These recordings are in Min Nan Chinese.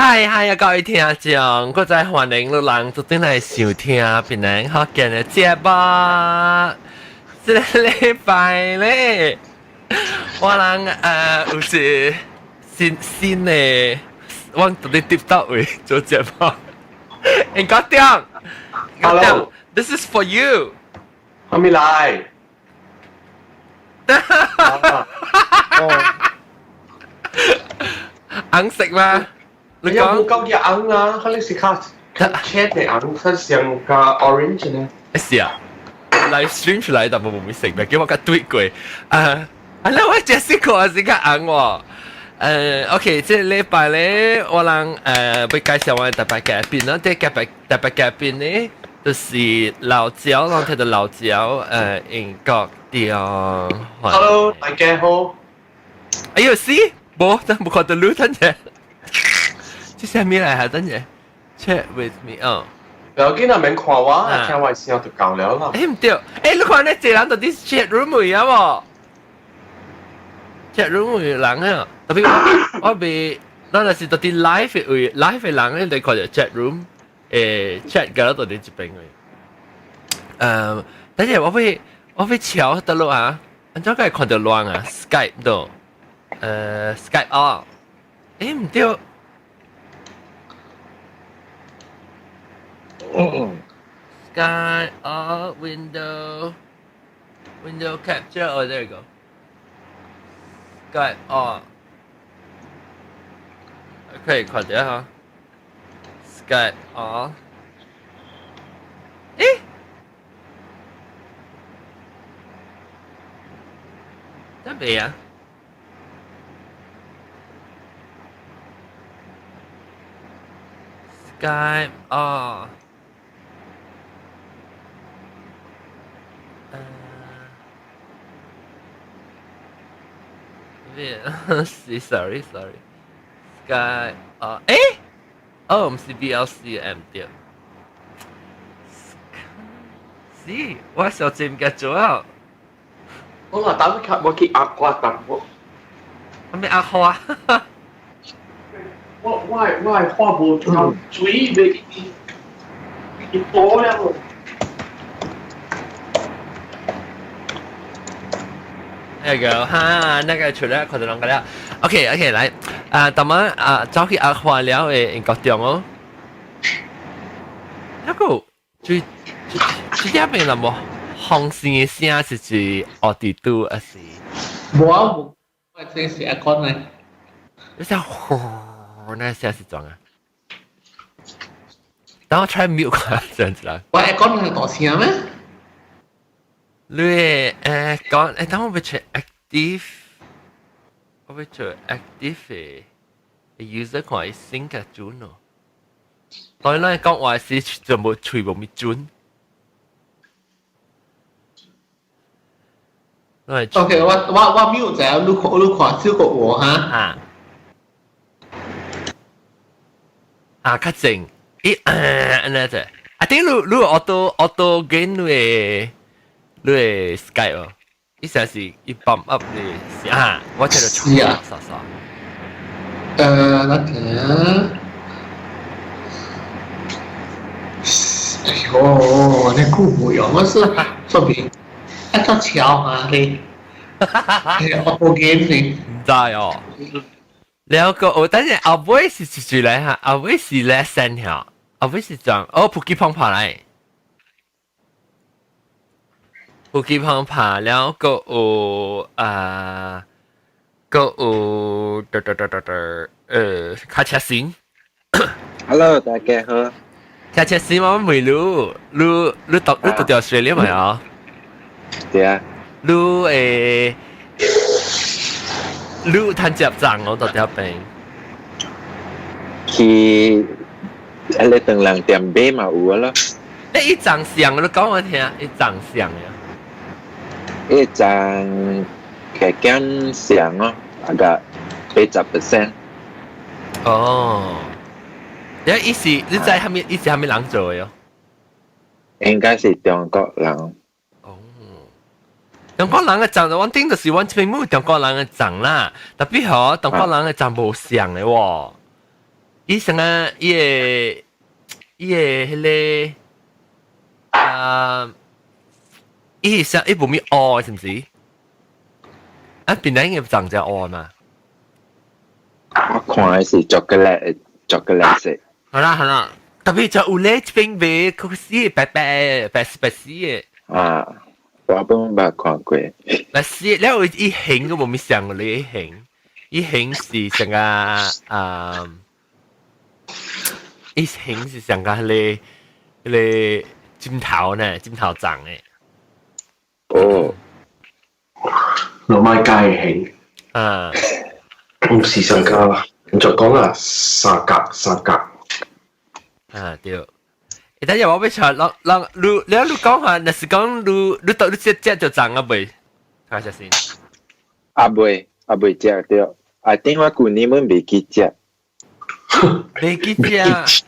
嗨嗨啊，各位聽眾，閣再歡迎你人做陣來收聽檳榔福建的節目。這個禮拜咧，我人有一新新的，我特別接到位做節目。應該點？Hello， This is for you。還沒來。哦。紅色嗎？你講冇夠啲紅啊，可能是較較淺的紅，較像個 orange 呢。是啊，live stream 出來但冇冇食嘅，叫我較對過。啊，啊，那我 Jessica 是較紅喎。OK，這禮拜咧，我人要介紹我特別嘉賓啦。這特別特別嘉賓咧，就是老焦，咱睇到老焦英國的。 Hello，大家好。哎呦，是，無，真冇看到你，等陣。這啥物來啊？等陣，chat with me 哦。不要緊啊，免看我，聽我聲就夠了啦。欸，毋對，欸，你看呢這人到底 chat room 位啊無？chat room 有人啊，特別我我未，咱若是到底 live 位 live 的人咧，你看著 chat room，chat 個到底這邊位。等陣我欲敲得落啊，按怎會看著亂啊？Skype 度，Skype 哦，欸，毋對。Skype all window window capture. Oh, there you go. Skype on. OK，快點哈。Skype on. 欸？得未啊？Skype on. 是 sorry sorry Sky 啊，欸，哦，毋是 VLC 毋對，是我小姐毋記做啊。我話等下我去壓花淡薄。啥物壓花？我的花無夠水，袂伊多了。那個哈，那個出來看到人個了。OK OK，來啊，大媽啊，走去壓花了的英國中哦。那個最最最這邊啦無，風扇的聲是指奧迪都還是？無啊無，我這是 aircon 咧。你聲呼，那聲是怎啊？等我 try mute 看，這樣子啦。我 aircon 係大聲咩？你講等我欲 check active，我欲做 active 的 user 看伊 sync 較準哦。當然，咱講話是全部喙無咪準。 OK，我 mute 者，你看小個我哈。啊。啊，較靜，咦，按呢隻，啊，頂你 auto auto gain 你的 Skype 哦，意思是伊 bump up 你啊，我聽到是啊，傻傻。那個，哎呦，那久無用，我是這邊一個橋啊你，auto gain 你，毋知哦。兩個哦，等陣後尾是住來哈，後尾是 lesson 哈，後尾是講哦，普吉碰爬來。普吉碰爬了個有啊，個有得得得得得，卡車先。 Hello，大家好。卡車先我問你，你讀條學了未啊？對啊。你你趁接站我到條邊。去，啊你當人店買嘛有咯。你一張相，你講我聽，一張相呀。一張加減上哦，大概80%。哦，你意思你知係咪意思係咪人做的喲？應該是中國人。哦，中國人的站，阮頂就是阮這邊冇中國人的站啦，特別吼中國人的站無像的喎。伊成啊，伊個彼個啊，伊是伊無咪烏是毋是？啊，檳榔嘅長隻烏嘛？我看的是 chocolate chocolate 色。好啦好啦，特別就有咧這邊賣，佢是白白白白絲的。啊，我本捌看過。白絲，了伊形都無咪想過咧形，伊形是成個啊，伊形是成個彼個彼個枕頭呢，枕頭長的。哦，攞買雞形。啊，唔是上架啦，唔再講啦，三格三格。啊對。欸，等下我欲查，人人你你你講下，若是講你你到你食食就髒啊未？睇下先。阿未阿未食著，啊，頂我舊年阮未去食。未去食。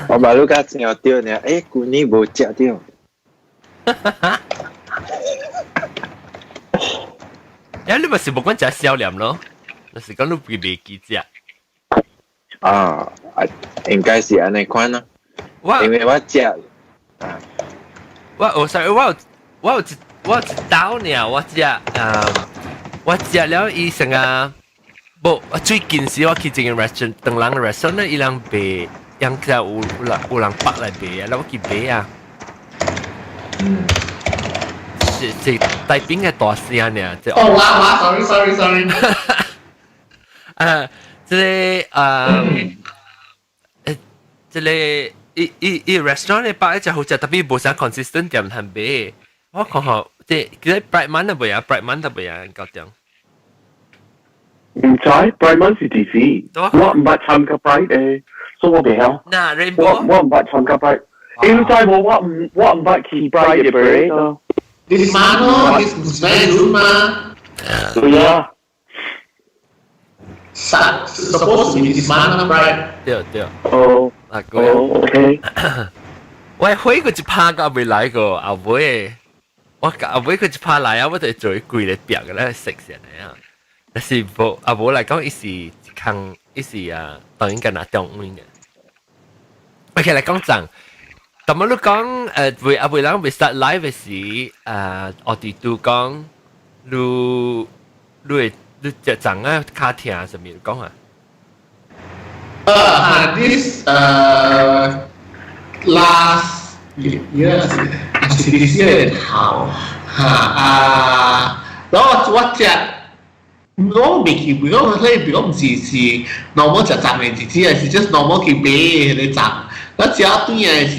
我馬路甲聽著呢，欸，舊年無食著。欸，你咪是無管食少年咯？若是講你未記食。啊，啊，應該是按呢款咯。我因為我食啊，我我 sorry，我有一道呢，我食啊，我食了伊成啊，無，我最近時我去一個 restaurant，唐人 restaurant 咧，伊人賣，人家有人北來賣啊，然後我去買啊。嗯。是是大餅嘅大聲呢，哦，我我，sorry sorry sorry。啊，這個啊，這個伊伊伊 restaurant 咧擺一隻好食，特別無啥 consistent 點通買。我看吼，這其實 Pride Month 都袂啊，Pride Month 都袂啊，搞掂。唔知 Pride Month 是幾時？我毋捌參加 Pride 誒，所以我袂曉。嗱，Rainbow，我我毋捌參加 Pride。你知無？我毋捌去 Pride 嘅 parade 咯。 This month 咯，this very soon 嘛。對啊。 Supposed to be this month, right？對對。哦。啊，哥。哦，OK。喂，火個一拍個未來過，後尾我後尾佢一拍來啊，我就做規個壁個咧食先的啊。但是無啊無來講，伊是一空，伊是啊，當然敢若中文嘅。OK，來講真。咁我你講未啊未人未 start live 嘅時，我哋都講你你會你隻髒啊跤疼啥物講啊？ This last year 是 this year 頭嚇啊，然後我食我未去，我迄個毋是是 normal 食髒的日子，係是 just normal 去買彼個髒。我食轉來是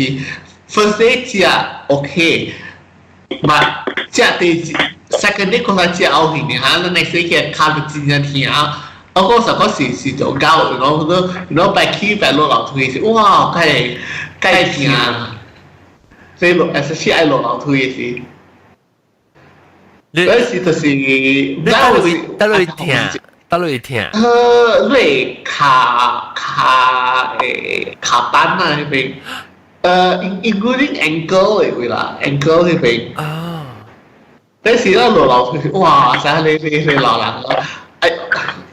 first day 食 OK，but 食第 second day 過來食後去呢嚇，那 next day 去跤就真正疼。我嗰時嗰時是做狗，然後都然後白起白落樓梯是哇，梗係梗係疼，所以落especially 愛落樓梯時。嗰時就是，你佗位佗位疼，佗位疼。你跤跤誒跤板啊，彼邊，including ankle 的位啦，ankle 彼邊。啊。但是咧落樓梯，哇！真係你你老人啊！哎，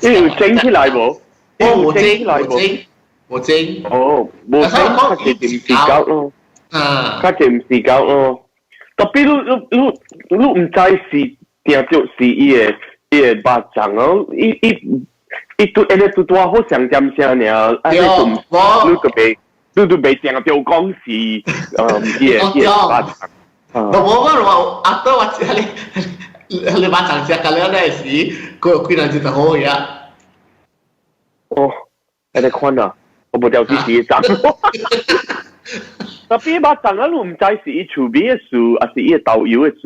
你有整起來無？我無整，無整，無整。哦，無整，較濟唔是狗咯。啊。較濟唔是狗咯。特別你你你你毋知是定著是伊個肉粽哦，伊伊伊拄按呢拄拄好上點聲爾，按呢就你就袂你就袂定著講是伊個伊個肉粽。我我我阿多我知你你肉粽食到了那時，過幾日就好呀。哦，按呢款啊，我無了解是粽。特別肉粽啊，你毋知是伊厝邊的事，抑是伊個豆油的事，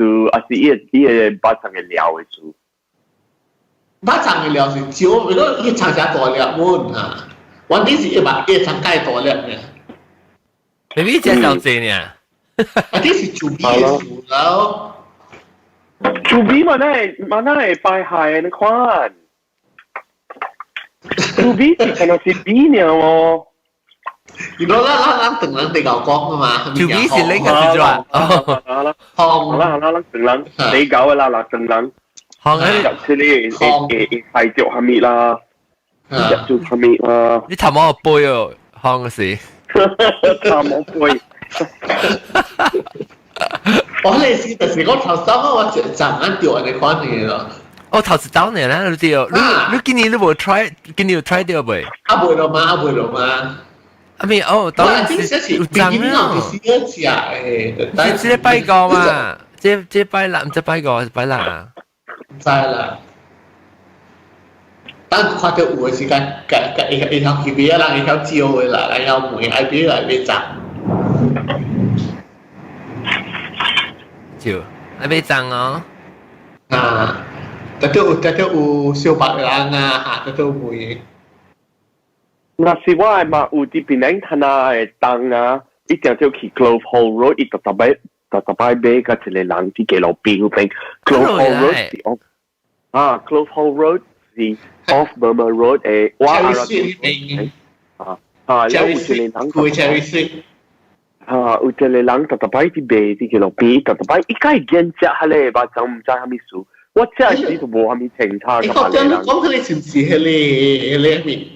抑是伊個伊個肉粽的料的事。肉粽的料是少，如果伊粽誠大粒滿啊，我頂是一肉一粽介大粒呢。你食小濟呢？啊，這是厝邊的事咯。厝邊嘛，那會嘛那會擺害你看。厝邊是可能是米爾哦。如果咱咱咱唐人地搞講啊嘛，厝邊是你個是吧？好啦，好啦，好啦，咱唐人地搞的啦，啦唐人。好啊，入去你會會會排著啥物啦？食做啥物啊？你頭毛背哦，康時。頭毛背。我嗰時就是講頭先我就陣間掉人哋款嘅咯。哦，頭一道呢啦，你對，你今年你無 try，今年有 try 到未？啊未咯嘛，啊未咯嘛。啊咪哦，當然是有漲啦。是一食誒，這個拜五嘛，這拜六，唔知拜五拜六啊？唔知啦。等看到有的時間，共共會會曉去買啊，人會曉招的啦，人曉問愛買來買髒。招，愛買髒哦。啊，特別有特別有小白人啊，嚇，特別有問。若是我的嘛有佇檳城攤啊的當啊，一定就去 Clove Hall Road，伊特特擺特特擺買佮一個人佇街路邊彼邊 Clove Hall Road 是 off 啊，Clove Hall Road 是 off Burma Road 的，我阿啊啊，了有一個人， Cherry Street 啊，有一個人特特擺佇賣佇街路邊，特特擺伊該見食彼个肉粽，毋知啥物事。我這時就無啥物清楚。你講講講佢哋是唔是彼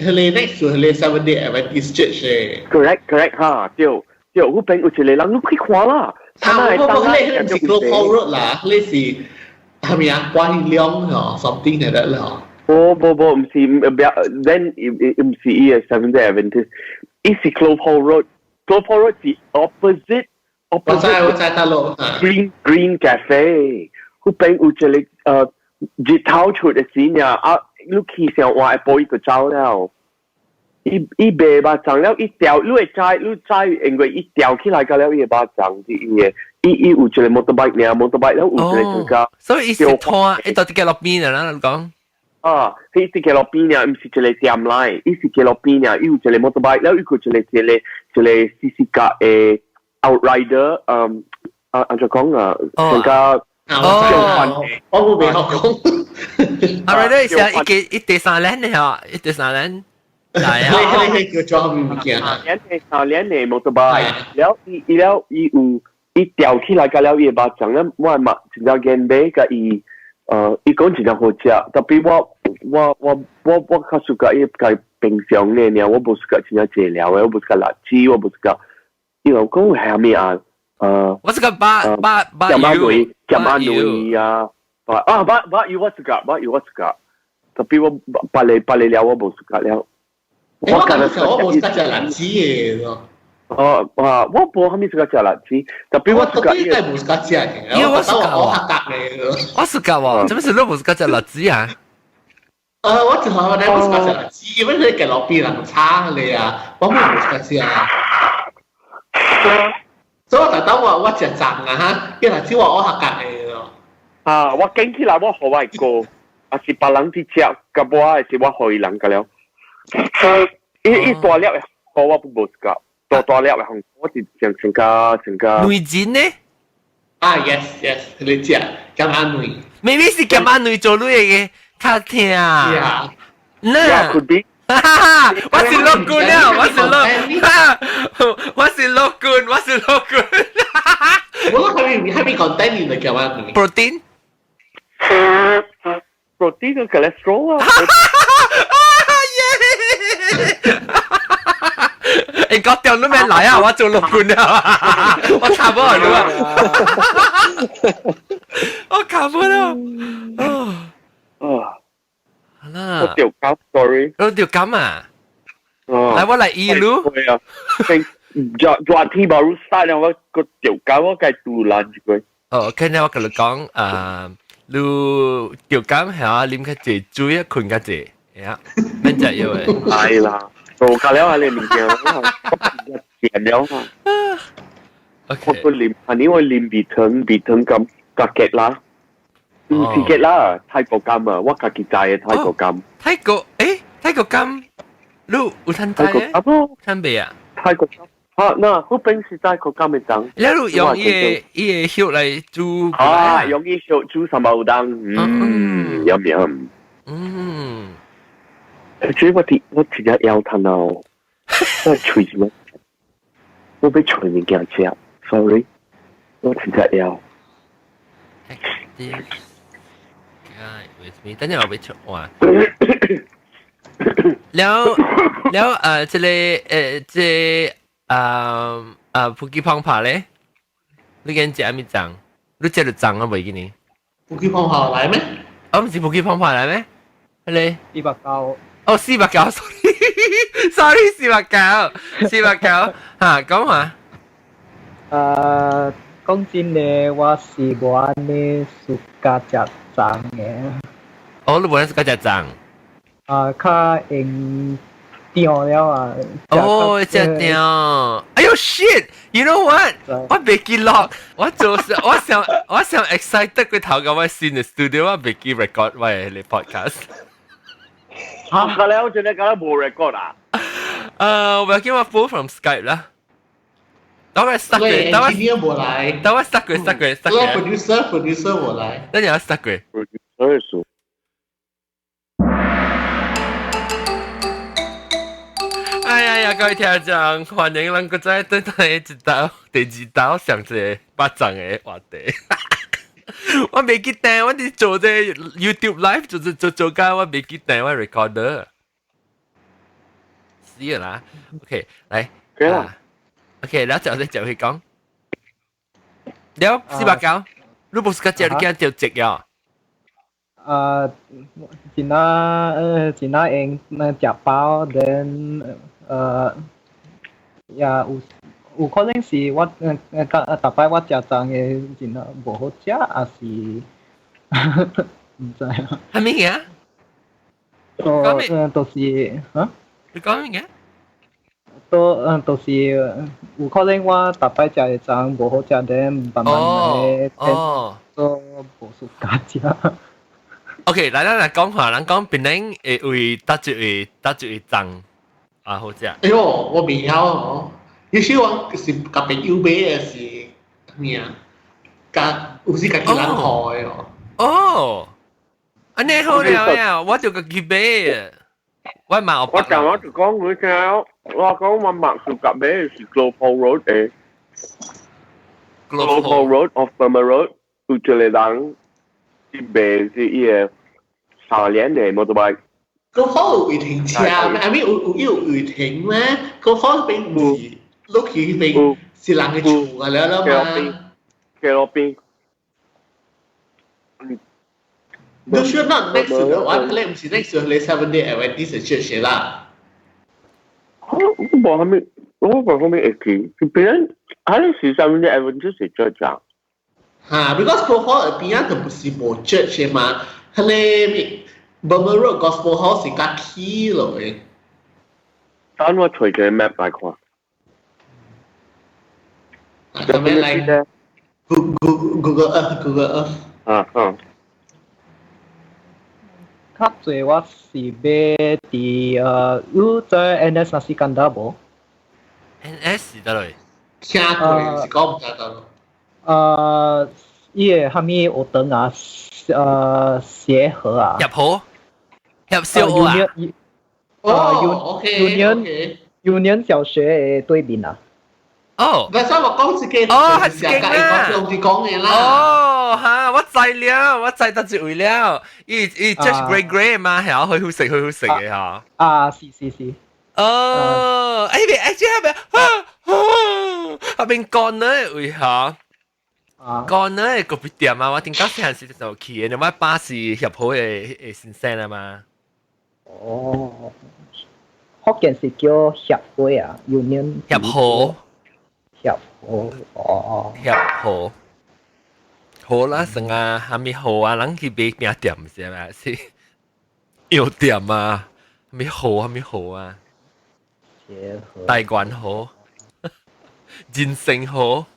個next to 彼個 Seven Day Adventist Church 嘅？Correct correct 哈，對對，彼邊有一個人，你去看啦。啊，我我彼個毋是 Clove Hall Road 啦，彼是係咪啊？關於兩哦，something like that 啦。無無無，毋是，then 毋是伊個 Seven Day Adventist，伊是 Clove Hall Road。Clove Hall Road 是 opposite 我知我知得咯。 Green Cafe。彼邊有一個日頭出的時呢，啊，你去上換下晡伊就走了。伊伊賣肉粽了，伊吊，你會知，你知，因為伊吊起來個了，伊的肉粽是伊的，伊伊有一個 motorbike 爾，motorbike 了有一個個。所以伊是拖，伊到佇街路邊啊，你講。啊，伊佇街路邊爾，毋是一個店來，伊是街路邊爾，伊有一個 motorbike 了，伊有一個一個一個細細架的 outrider，嗯，啊，按怎講啊，成個。哦，我冇未學講。阿瑞你是一個一地三輪的嗬，一地三輪。係啊，你你叫做咩物件啊？兩個三輪的 motorbike，了伊伊了伊有伊吊起來，佮了伊的肉粽咧，我嘛真正見買佮伊，伊講真正好食，特別我較 suka 伊佮平常的爾，我無 suka 真正濟料的，我無 suka 辣子，我無 suka，伊有講係啥物啊？我是個肉肉肉鹹仔卵，鹹仔卵啊！啊，肉肉油我 suka，肉油我 suka，特別我別个別个料我無 suka 了。我感覺我無 suka 食辣子的咯。哦，啊，我無啥物 suka 食辣子，特別我 suka 應該無 suka 食嘅。因為我 suka 我客家的。我 suka 喎，做咩事你無 suka 食辣子啊？我就話我無 suka 食辣子，因為你街路邊人炒咧啊，我無 suka 食。所以我特登我我食粽啊哈，因為只話我客家的咯。啊，我揀起來我予我的哥，啊是別人去食，甲我的是我予伊人個了。伊伊大粒的紅我不無 suka，大大粒的紅我是上上加上加。卵煎呢？啊，yes yes，你食鹹仔卵。 maybe 是鹹仔卵做你的較疼。 Yeah。那 could be。哈哈，我是樂觀啊，我是樂，我是樂觀，我是樂觀。我諗係咪講低年嚟嘅話？Protein。 Protein 跟 cholesterol 啊。耶！欸，講掉你咩來啊？我做樂觀啊！我卡不了啊！我卡不了。啊。啊。好啦。我掉感，sorry。我掉感啊！哦。來，我來醫你。對啊。昨昨天 baru start 了，我個掉感我該杜爛一個。哦，今日我共你講，你掉感係啊，啉較濟水啊，睏較濟，呀，免食藥的。係啦，做夠了啊，你物件，我甜了嘛。 OK。我個啉，啊你我啉味糖，味糖咁加結啦，唔是結啦，泰國柑啊，我家己知的泰國柑。泰國，誒，泰國柑，你有趁泰國柑咯？趁未啊？泰國柑。啊，那彼邊是泰國柑的粽。你用伊個伊個葉來煮。啊，用伊葉煮 sambal udang，嗯，飲飲。所以我佇我真正枵趁哦，我喙什麼？我欲揣物件食，sorry，我真正枵。 This guy with me，等陣我欲出哇。了了這个這普吉胖帕咧，你見食啥物粽？你食著粽啊袂記呢？普吉胖帕來咩？哦，毋是普吉胖帕來咩？彼个490。哦，四百九，sorry，sorry，四百九，四百九，嚇，講下。講真的，我是無按呢 suka 食粽的。哦，你無按 suka 食粽？啊，較用定了啊。哦，食定。哎喲，shit！You know what？我袂記錄，我做我想我想 excited 過頭個我新的 studio，我袂記 record 我的 podcast。嚇！個咧，我真係覺得無 record 啊。我叫我 pull from Skype 啦。等我 stuck 過，等我 engineer 無來，等我 stuck 過，stuck 過，stuck 過。 producer 無來。等陣我 stuck 過。 producer 哎呀呀！各位聽眾，歡迎咱閣再轉來一道第二道上一个巴掌的話題。我袂記得，我佇做這 YouTube live 做做做做甲，我袂記得我 recorder。死啦！OK，來，啦。 OK，然後就你就去講。了四百九，你無是個食，你驚就食呀？啊，真啊，真啊用那食飽，then 也有可能是我逐擺我食粽的真啊無好食，抑是毋知啊。啥物嘢？都就是啊？你講咩嘢？都就是有可能我逐擺食的粽無好食，then 慢慢來都無 suka 食。 OK，來咱來講下，咱講檳城會為佗一位佗一位粽啊好食。哎喲，我袂曉哦。有時我是共朋友買的是咩啊？共有時家己人開的哦。哦，按呢好了呀，我就家己買。我嘛有。我舊我就講佢聽，我講我麥是夾買是 Global Road 的。Global Road off Burma Road 有一個人是賣是伊个三連的 motorbike。個可有違停車咩？I mean 有有違停咩？個可並唔是落去邊是人的厝啊了了嘛。企路邊。你說 not next to the one，你唔是 next to 你 Seven Day Adventist Church 啦。我無啥物，我無啥物會記，別人還是 Seven Day Adventist Church 啊。嚇，because 個可邊仔就不是無 church 嘛，佢咧 Burma Road Gospel Hall 是較起落的。等我隨住 map 來看。咁樣來 Google Earth Google Earth。啊啊。較濟我是買佇有知 NS Nasi Kandar 無？NS 佗落？聽過是講毋知佗落。伊个啥物學堂啊？協和啊？協和？協小學啊？哦，OK Union Union 小學的對面啊。哦，那所以我講這個，哦，係這間啊，用字講的啦。哦，哈，我知了，我知佗一位了。伊伊 just grey grey 嘛，係啊，好好食，好好食的嚇。啊，是是是。哦，哎邊，哎這邊，啊啊，彼邊幹呢位嚇。啊，幹呢個別店啊，我頂到細漢時就去的，我爸是協和的的先生啊嘛。哦，福建是叫協會啊，Union 協和。協和，哦，協和，好啦，成啊，啥物好啊，人去買餅店是咪？是藥店啊，啥物好，啥物好啊？協和，台灣好，人生好。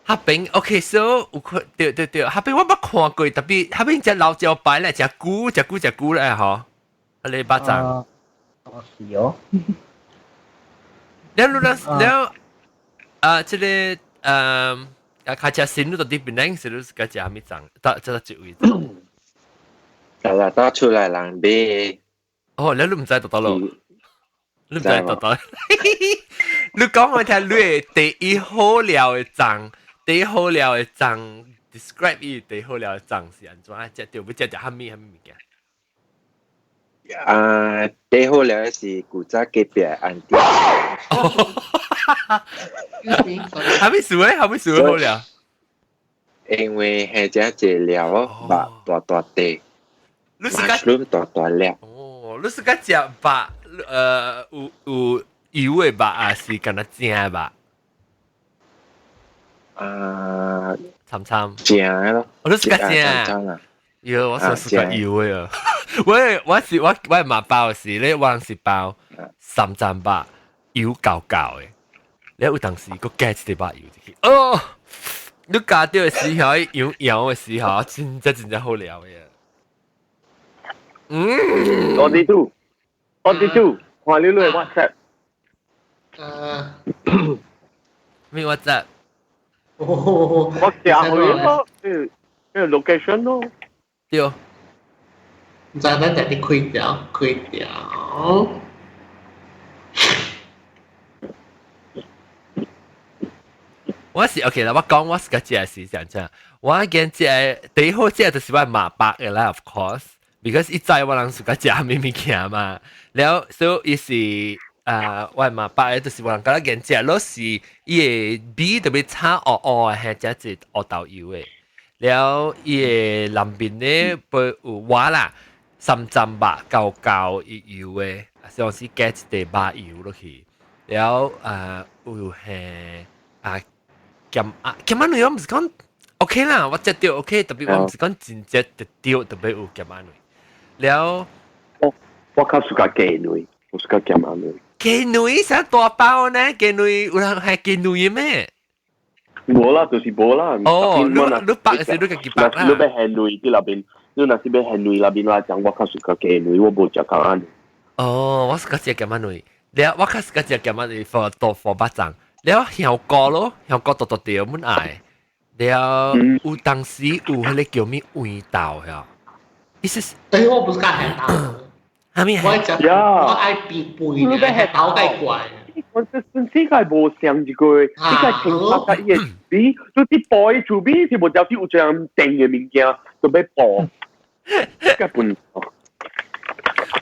彼邊 OK，so 有看對對對，彼邊我捌看過，特別彼邊隻老招牌咧，誠久誠久誠久咧吼，彼个肉粽。哦，是哦。了了了，啊，這个啊，開車新你到佇檳城是你自家食啥物粽？佗這一位。係啦，搭出來人買。哦，了你毋知佗佗囉，你毋知佗佗。你講我聽，你的第一好料的粽，第一好料的粽，describe 伊第一好料的粽是按怎？食著欲食著啥物啥物物件？啊，最好了是古早隔壁 auntie。係咪數咧？係咪數好了？因為係只一粒肉大大塊，mushroom 大大粒。哦，你是較食肉，有油的肉啊，是敢若正肉？啊，參參正咯。我都是較正啊。喲，我想是較油的啊。我我是我我嘛包是咧，我是包三層肉，油厚厚的。你有當時閣加一塊肉油入去。哦，你加掉的時候，油油的時候，真正真正好料的。嗯，我啲都，我啲都，看你你 WhatsApp。啊，咩 WhatsApp？我寄去咯，呢個 location 咯。對。唔知咱就啲開掉，開掉。我是 OK 啦，我講我是個食是講真，我見食第一好食就是我麻白的啦，of course，because 伊知我人是個食咩物件嘛，了所以伊是啊，我麻白的就是我人覺得見食，攞是伊的味特別炒烏烏的，係食一烏豆油的，了伊的南邊咧不有我啦，三層肉厚厚伊油的，像是加一塊肉油落去，了啊有係啊。鹹啊，鹹仔卵我毋是講 OK 啦，我食著 OK，特別我毋是講真正特著特別有鹹仔卵。了，我較喜歡雞卵，我喜歡鹹仔卵。雞卵啥大包呢？雞卵有人係雞卵的咩？無啦，就是無啦。哦，你白是你家己白啦。你欲鹹卵佇內邊，你若是欲鹹卵內邊來講，我較喜歡雞卵，我無食鹹仔卵。哦，我是較食鹹仔卵，了我較是較食鹹仔卵，for 豆腐肉粽。了香菇咯，香菇獨獨條阮愛。了有當時有彼個叫咩黃豆呀？意思是？欸，我不是講紅豆。啥物？我食，我愛變肥，紅豆太怪。我這世界無相一個，你個清楚甲伊的味，你啲煲伊厝味是無條有這樣定的物件，就欲煲。根本。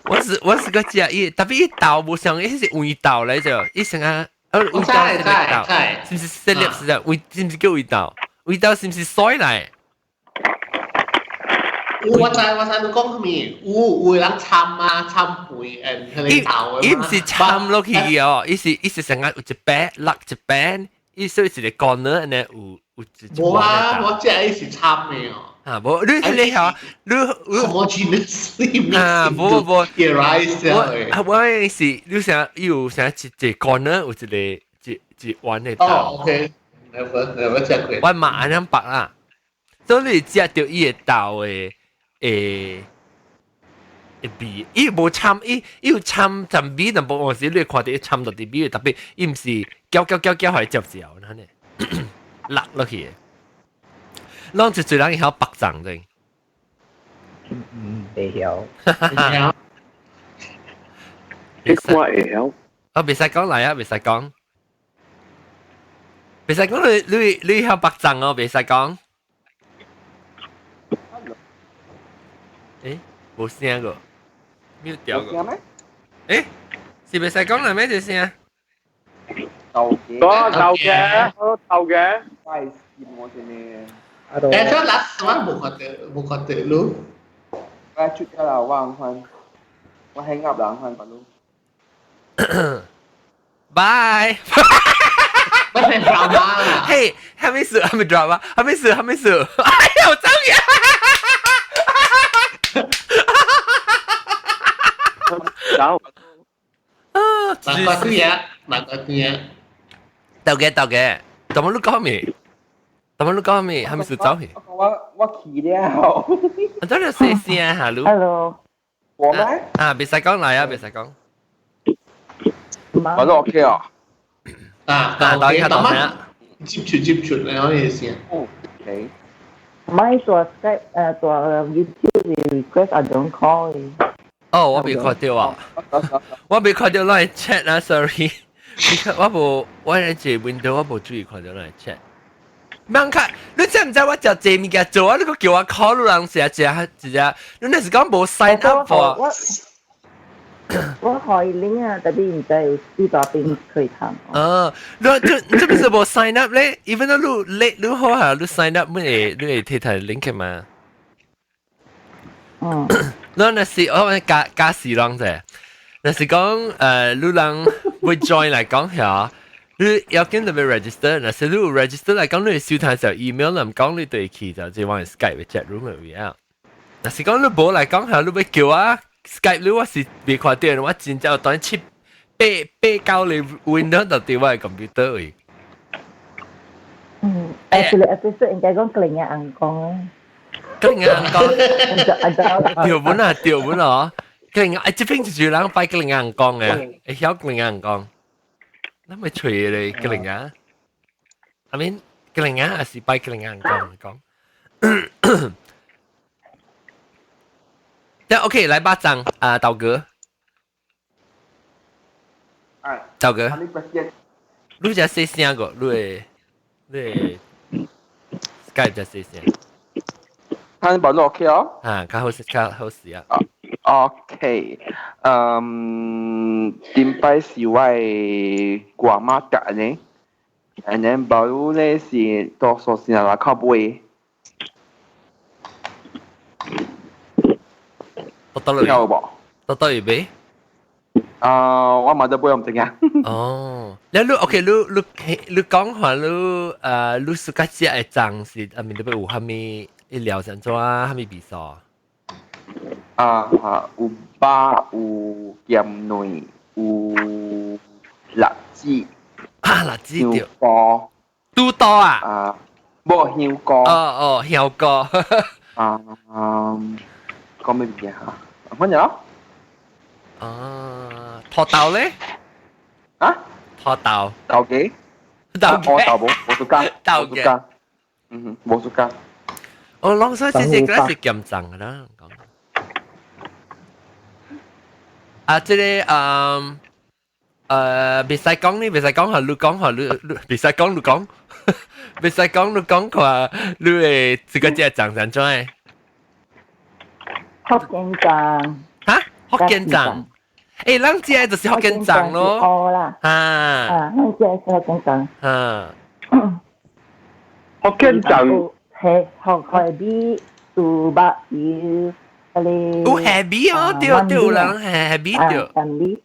我是個食伊，特別伊豆無像，伊是黃豆來著，伊成啊。我知知知，是毋是細粒是啊？黃是毋是叫黃豆？黃豆是毋是水來？我知我知，你講啥物？有有人摻啊摻肥誒，彼個豆伊毋是摻落去哦，伊是成個有一擺落一擺，伊所以一個乾呢，按呢有有一。無啊，我食伊是摻的哦。啊，無你你曉你你啊，無無無，我我是你想有啥一個乾呢，有一個一一碗的豆。哦，OK，never never 食過。我嘛按呢白啦，所以你食著伊的豆的的味，伊無摻，伊有摻陣味，但無有時你會看著伊摻到佇味，特別伊毋是攪攪攪攪，予伊嚼嚼，按呢落落去的。攏一濟人會曉白粽的。嗯，袂曉。你看會曉？啊，袂使講來啊，袂使講。袂使講你曉白粽哦，袂使講。欸，無聲個，mute 掉個。欸，是袂使講啦咩？這聲？豆嘅，豆嘅，豆嘅。快閃我先呢。欸，這 last one 無看到，無看到你。我出咗啦，我唔看，我 hang up 啦，看白路。 Bye。我係 drama 啦。嘿，還沒死，還沒 drama，還沒死，還沒死。哎呀，我走呀！走。啊，難怪啲嘢，難怪啲嘢。豆嘅豆嘅，怎麼你講咩？怎麼你講咩？還沒死走去？我去了。我真係細聲下， Hello，我咩？啊，別使講嚟啊，別使講。我都 OK 哦。啊，啊， OK，大大媽接住接住，你可以先。 OK。唔係做 Skype 做 YouTube request I don't call。哦，我未看到啊，我未看到咱 chat 啊，sorry。我無，我喺這 window 我無注意看到咱 chat。免看，你知毋知我食這物件做啊？你閣叫我 call 你人食食一隻，你那是講無 sign up for？我開 link 啊，特別唔知有幾大邊可以談。哦，你這這不是無 sign up 咧？even though 你 late 你好下，你 sign up 乜會你會睇睇 link 嘛？嗯。你若是我加加時啷啫，若是講你人會 join 來講下，你要緊特別 register，若是你有 register 來講，你會收睇時候 email 人講你對去就這往 Skype 嘅 chat room 入面。若是講你無來講下，你欲叫我 Skype 你我是未看到，我真正當七八八九個 window 就佇我的 computer 位。嗯，actually episode 應該講格林嘅紅光啊。格林紅光。對本啊，對本啊，格林啊，這邊就是人擺格林紅光嘅，會曉格林紅光。咱咪吹咧格林啊，I mean 格林啊，還是擺格林紅光講。對，OK，來巴掌啊，豆哥。哎，豆哥。你只細聲個，你會你會 Skype 只細聲。看保 OK 哦。啊，較好勢，較好勢啊。 OK，嗯，頂擺是我的姑媽教呢，and then 保咧是多數是來靠買。到到有無？到到有買？啊，我買得買唔知啊。哦，你你 OK，你你你講話你你暑假食的粽是啊，面特別有蝦米一料是按怎啊？蝦米味素？啊哈，有肉，有鹹卵，有栗子。啊，栗子對。香菇。拄多啊？啊，無香菇。哦哦，香菇。啊，講咩物件嚇？乜嘢？啊，土豆咧？啊？土豆。豆嘅？豆我豆無，無暑假。豆嘅。嗯哼，無暑假。我攏說這這個是鹹粽的啦，講。啊，這個嗯，袂使講呢，袂使講下，你講下，你你袂使講，你講，袂使講，你講看，你會這個這粽是怎的？福建粽。哈？福建粽？欸，咱這就是福建粽咯。哦啦。啊。啊，咱這是福建粽。啊。福建粽。係學海味有肉有彼個。有蝦米哦，對對，有人蝦米對。蝦米。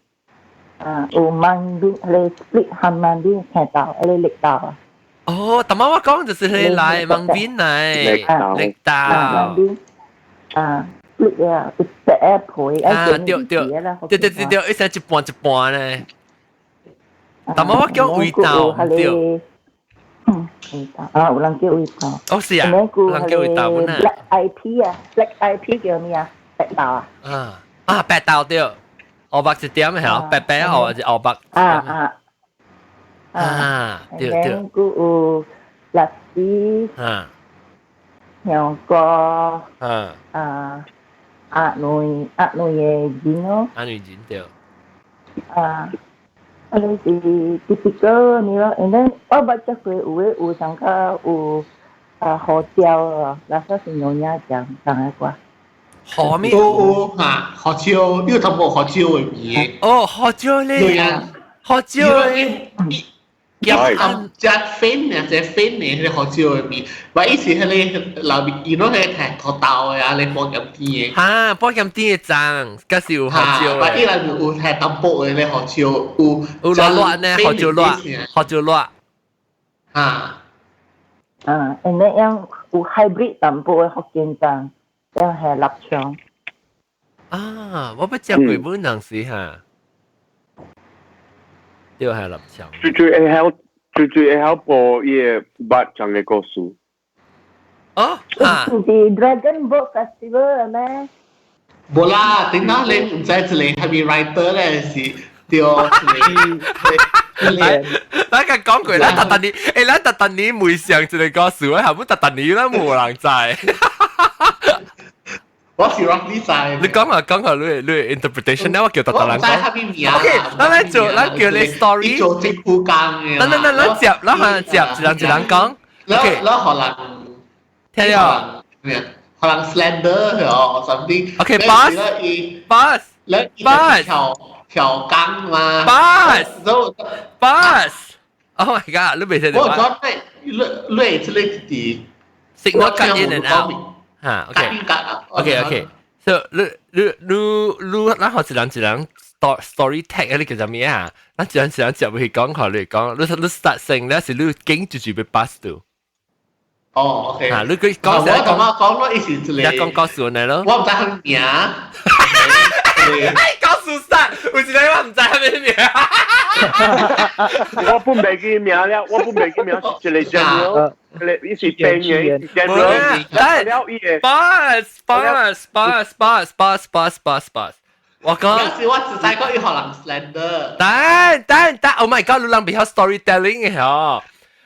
啊，有芒餅，彼個 split 鹹芒餅，青豆，彼個綠豆啊。哦，頭仔我講就是彼個來芒餅來，綠豆。芒餅。啊，綠啊，有白皮，啊，對對對對對對，一成一半一半咧。頭仔我叫味豆，對。嗯，味豆啊，有人叫味豆。哦，是啊，有人叫味豆本啊。 Black IP 啊，Black IP 叫咩啊？白豆啊。啊啊，白豆對，烏白一點係白白哦，是烏白。啊啊啊，對對。然後有栗子。香菇。啊，鴨卵鴨卵的仁哦。鴨卵仁對。啊。啊，你是 typical 呢咯，and then 我捌食過有的有上較有啊胡椒啊，那說是娘惹醬，同個歌。何咩？有有嚇，胡椒，你有聽過胡椒的味？哦，胡椒咧。對啊，胡椒咧。鹹食粉啊，食粉的彼個胡椒的味，我以前彼個老味，伊攏係提土豆的啊，咧半鹹甜的。哈，半鹹甜的粽，敢是有胡椒的。伊內面有提淡薄的咧胡椒，有有辣辣呢，胡椒辣，胡椒辣。哈。啊，and then 樣有 hybrid 淡薄的福建粽，樣係臘腸。啊，我捌食過本人時哈。對，係臘腸。最最會曉，最最會曉播伊個肉粽的故事。哦，啊，是 Dragon Boat Festival 咩？無啦，頂下你毋知一個係咪 writer 咧是對一個。咱甲講過，咱特特年，欸，咱特特年每上一個故事，我後尾特特年咱無人知。我是 roughly 知。你講下講下你 interpretation 咧，我叫特特人講。 OK，咱來做，咱叫你 story。做政府工嘅。咱咱咱咱接，咱下接，一人一人講。OK。咱予人。聽了。咩？予人 slander 哦，something。 OK，boss。boss。你跳跳江嘛？Bus bus。Oh my god！你未聽我講你你這個啲 signal cut in and out 嚇，OK。OK。So 你你你你，咱學一人一人 story tag 你叫做咩啊？咱一人一人接去講，學你講，你你 start 先，你是你經就住被 pass 到。哦，OK。啊，你佢講我同我講咯，意思就係。你講告訴你咯。我唔知佢名。哎，告訴晒，有一個我唔知佢咩名。我本袂記名了，我本袂記名，一個 general，一個伊是兵嘅 general，了伊個 pass pass pass pass pass pass pass pass。我講，有時我只知講伊予人 slander。等等等，Oh my god！你人比較 storytelling 嘅嗬。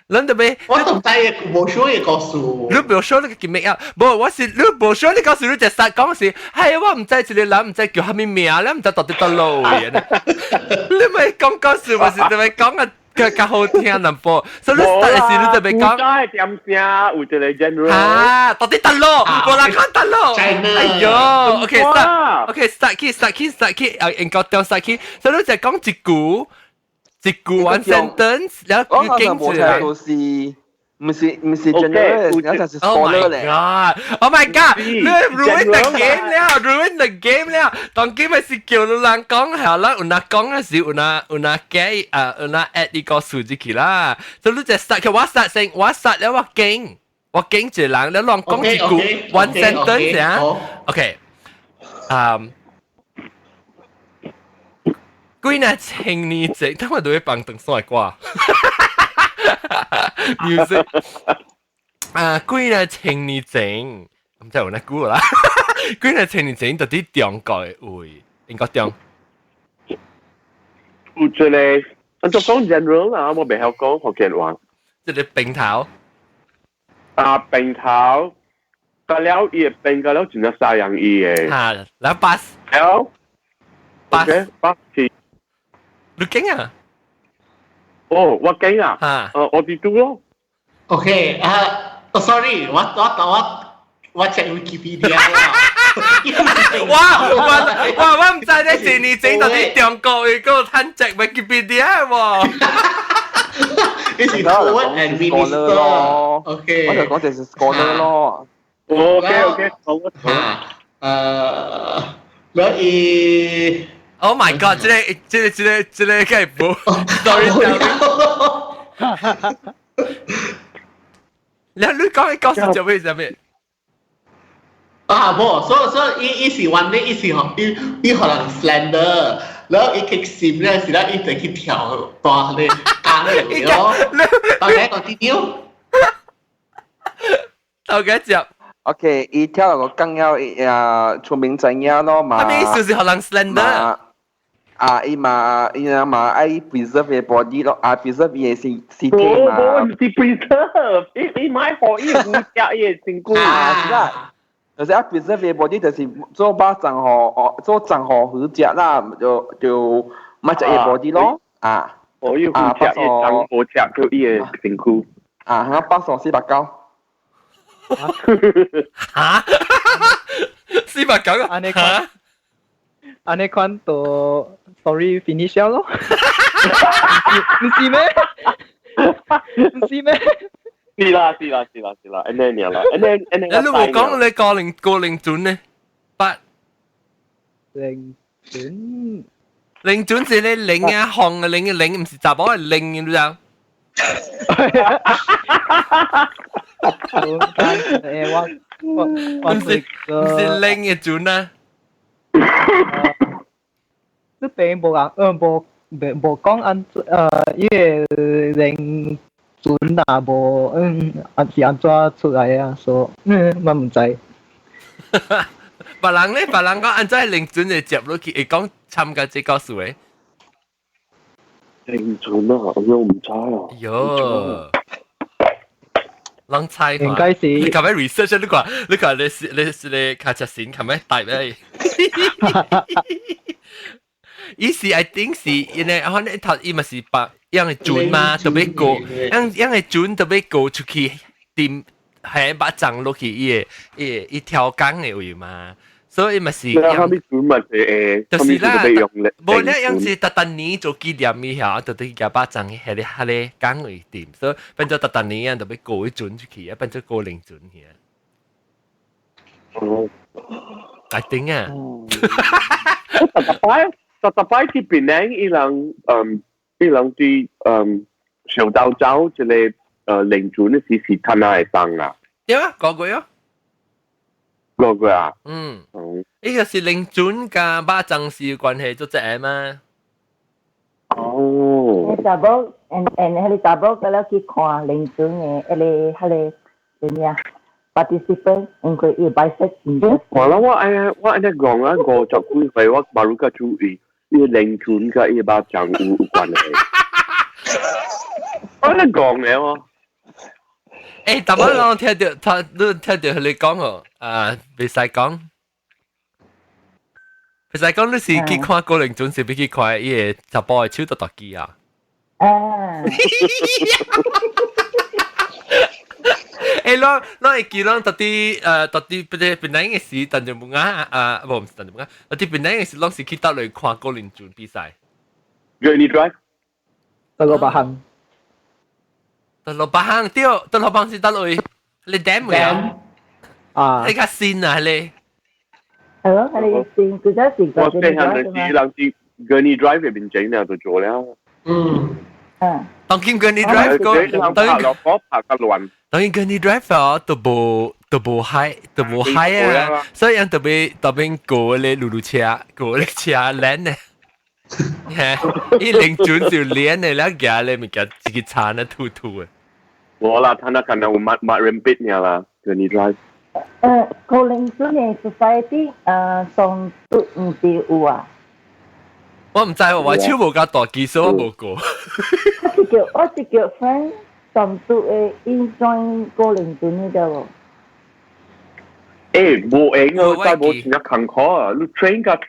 咱特別，我都唔知無說嘅故事。你無說你個咩啊？無，我是你無說你告訴你就實講是，係我唔知一個人唔知叫啥物名，你唔知到底佗落位。你咪講故事，咪是特別講啊，較較好聽淡薄。所以你實是你特別講。古早點聲有一個 general。啊，到底佗落？無人講佗落。哎呦，OK start，OK start 起 start 起 start 起，啊，應該掉 start 起。所以你就講一句。一句 one sentence，然後我經無聽到是，唔是唔是 general，有陣是 scholar 咧。 Oh my god！你 ruin the game 了，ruin the game 了。當 game 是叫你人講係啦，有那講嘅時有那有那改啊，有那 add 呢個數字去啦。所以你就 start，我 start 先，我 start 了我經，我經一個人，你亂講一句 one sentence 啊。OK，嗯。幾若千年前，等我都會幫長線歌。music 啊，幾若千年前，唔知有哪句啦。幾若千年前，到底中國的位，應該中。有一個，我就講 general 啦，我袂曉講福建話。這個兵頭。啊，兵頭，個了伊的兵個了真正殺人伊的。哈，來 pass。了，pass pass 去。你驚啊？哦，我驚啊！嚇，我哋拄咯。 OK 啊，哦，sorry，我我我我 check Wikipedia 啦。哇我我我唔知你一年前到底中國有個趁 check Wikipedia 喎。你是 poet and minister 咯。 OK，我就講就是 scholar 咯。 OK OK，好。嚇，所以。 Oh my god！這個這個這個這個梗係冇 storytelling。你你講你講是做咩做咩？啊，無，所以所以伊伊是玩咧，伊是予伊伊予人 slander，然後伊激心咧，是咧伊就去跳大咧江嚟咯。大家講啲料。 OK 接。 OK，伊跳落個江了，啊出名知影咯嘛。啥物意思是予人 slander？啊，伊嘛伊嘛愛 preserve 伊 body 咯，啊 preserve 伊的身屍體嘛。無，唔是 preserve，伊伊買予伊護食伊的身軀。啊，是啦。就是啊，preserve 伊 body 就是做肉粽予哦，做粽予魚食啦，就就莫食伊 body 咯，啊。哦，伊護食伊粽好食叫伊的身軀。啊，響8送489。嚇？490啊？按呢款，按呢款就 story finish 了咯。唔是咩？唔是咩？是啦是啦是啦是啦，按呢爾啦，按呢按呢。你冇講你個零個零準呢？八零準，零準是你零啊，紅嘅零嘅零，唔是雜寶係零，你知道？誒我我我唔是唔是零嘅準啊？這邊無人，無無講按伊個零準啊，無按是按怎出來啊？所以我唔知。別人咧，別人講按怎零準會接落去，會講參加這個事嘅。零準啊，我唔知啊。喲，人猜應該是你琴日 research 你看，你看你是你是你卡車線，琴日帶咩？伊是 I think 是因為可能頭伊咪是把樣嘅準嘛，特別過樣樣嘅準特別過出去掂係把長落去伊個伊伊跳江嘅位嘛，所以咪是。後尾船咪誒，就是啦，無咧樣子特特年做紀念嘅嚇，就對夾巴掌係咧係咧講為點，所以變咗特特年啊，就要過一船出去啊，變咗過零船去啊。哦，大頂啊！特特擺特特擺去檳城，伊人伊人對小島走一個靈船的時是攤哪會當啊？對啊，個個啊。個個啊？嗯。呢個是靈船加巴掌是有關係，做這個嘛？哦。查某，and 彼个查某個了去看靈船的，彼个彼个咩啊？participant 因為伊白色真正。我啦，我按呢講啊，50幾歲我馬如較注意，伊靈船佮伊巴掌有關係。我按呢講的哦。欸，逐擺攏聽著，他你聽著彼個講哦，啊，袂使講，袂使講，你是去看高靈船，是欲去看伊个查埔的手拄大機啊？啊！欸，咱會記攏到底不是檳城的時，陳就文啊，啊，無毋是陳就文啊，到底檳城的時，攏是去佗落看高靈船比賽。 Gurney Drive。得六百行。得六百行對，得六百行是佗位？你點位啊？啊！你較新啊，你。係咯，係新，佢真是我細漢就是人是 Gurney Drive 入面整了就做了。嗯。嗯。當今 Gurney Drive 個，當落火拍個亂。當今 Gurney Drive 哦，都無海啊，所以人特別特別過咧路路車，過咧車鏈呢。伊靈船就連的，了行咧物件一個殘啊突突的。無啦，他那可能有抹抹人筆爾啦，Gurney Drive。高靈船的 society，上都毋是有啊。我毋知喎，我手無夠大技術，我無過。我是叫 friend 上都的伊 join 高靈船的對無？欸，無閒啊，再無真正艱苦啊，你 train 甲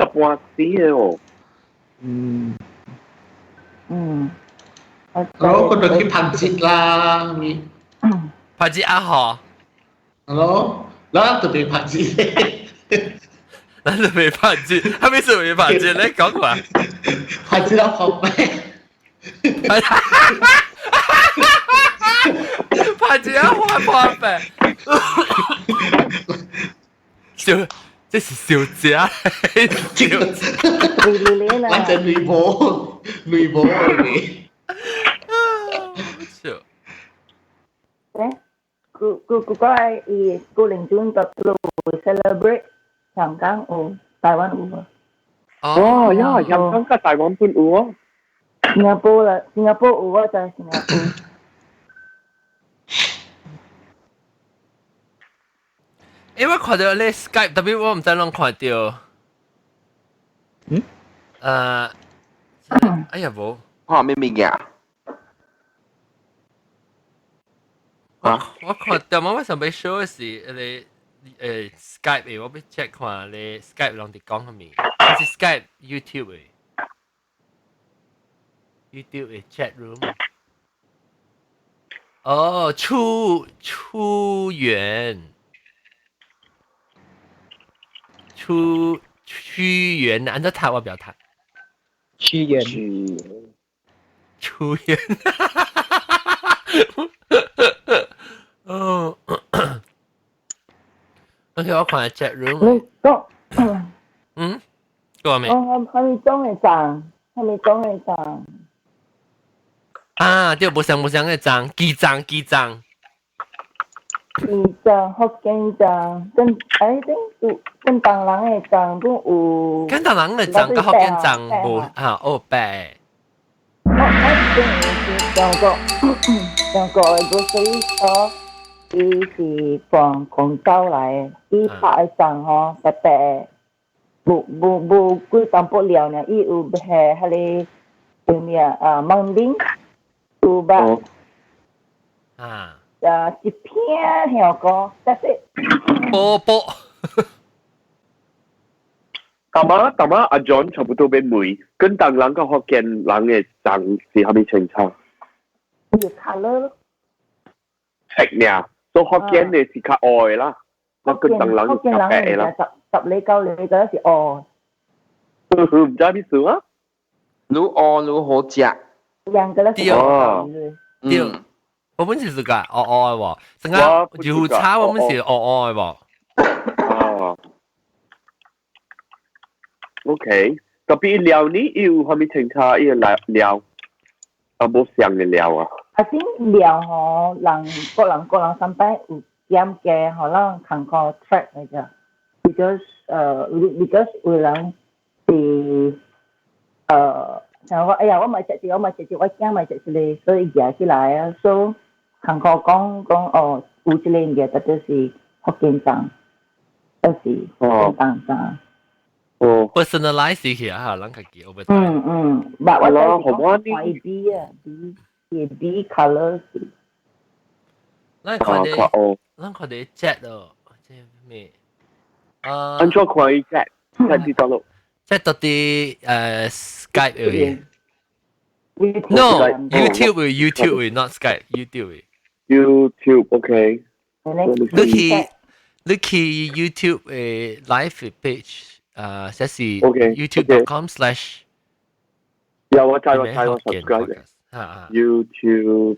半死的哦。嗯。嗯。我嗰度去拍節啦，咪。拍節啊嗬。係咯，咱特別拍節。咱特別拍節，係咪特別拍節？你講話。拍節啦，破咩？拍節啊，破破咩？笑，這是笑者。笑。咱這女婆，女婆嚟。笑。誒，古古古個伊古靈船特路 celebrate 香港有，台灣有無？哦，呀，香港佮台灣本有哦。新加坡啦，新加坡有，我知新加坡。因為看到你 Skype，特別我毋知攏看到。嗯？哎呀無。看咩物件？我看到我想欲 show 的是彼個Skype 的，我欲 check 看你 Skype 攏佇講啥物，是 Skype YouTube 的，YouTube 的 chat room。哦，出出源，出屈原，按照讀我不要讀。屈原。出源。哦，OK，我看下 chat room。你講，嗯，講咩？哦，係咪講的站？係咪講的站？啊，對，無相無相的站，機站機站。機站，福建站，跟哎頂有跟東人的站都有。跟東人的站佮福建站無哈，哦白。我頂是中國，中國的 grocery store，伊是放廣州來的，伊拍的粽吼，白白的，無幾淡薄料爾，伊有下彼個叫咩啊？芒丁，有肉，啊，一片香菇，但是波波。淡仔淡仔阿 John 差不多欲問，跟東人佮福建人的粽是啥物清楚？有 colour 咯。色爾，所以福建的是較黑的啦。我跟當人福建人嘅啦，十十里九里嗰是哦。唔知咩事啊？你餓你好食。兩個咧是哦。對，我本是自家哦哦嘅喎，成個油茶我們是哦哦嘅喎。哦。OK，特別料呢有蝦米清茶？伊個料啊，無相嘅料啊。啊，先料吼，人各人各人三擺有減價，吼，咱看看 track 嚟啫。Because 有人是像我哎呀，我咪食住，我咪食住，我驚咪食一個，所以夾起來啊，所以看看講講哦，有這個物件，特別是福建粽，就是福建粽。哦，personalize 起啊，咱家己我嗯嗯，唔，我就是講看伊 B 啊，B 伊 B color 是。咱看啲，咱看啲 chat 哦，這咩？啊，按怎看伊 chat？chat 佇佗落？chat 到佇Skype 位。No，YouTube 位，YouTube 位，not Skype，YouTube 位。 YouTube OK。你去 YouTube 嘅 live page。這是 youtube.com/ 有我知我知我 subscribe YouTube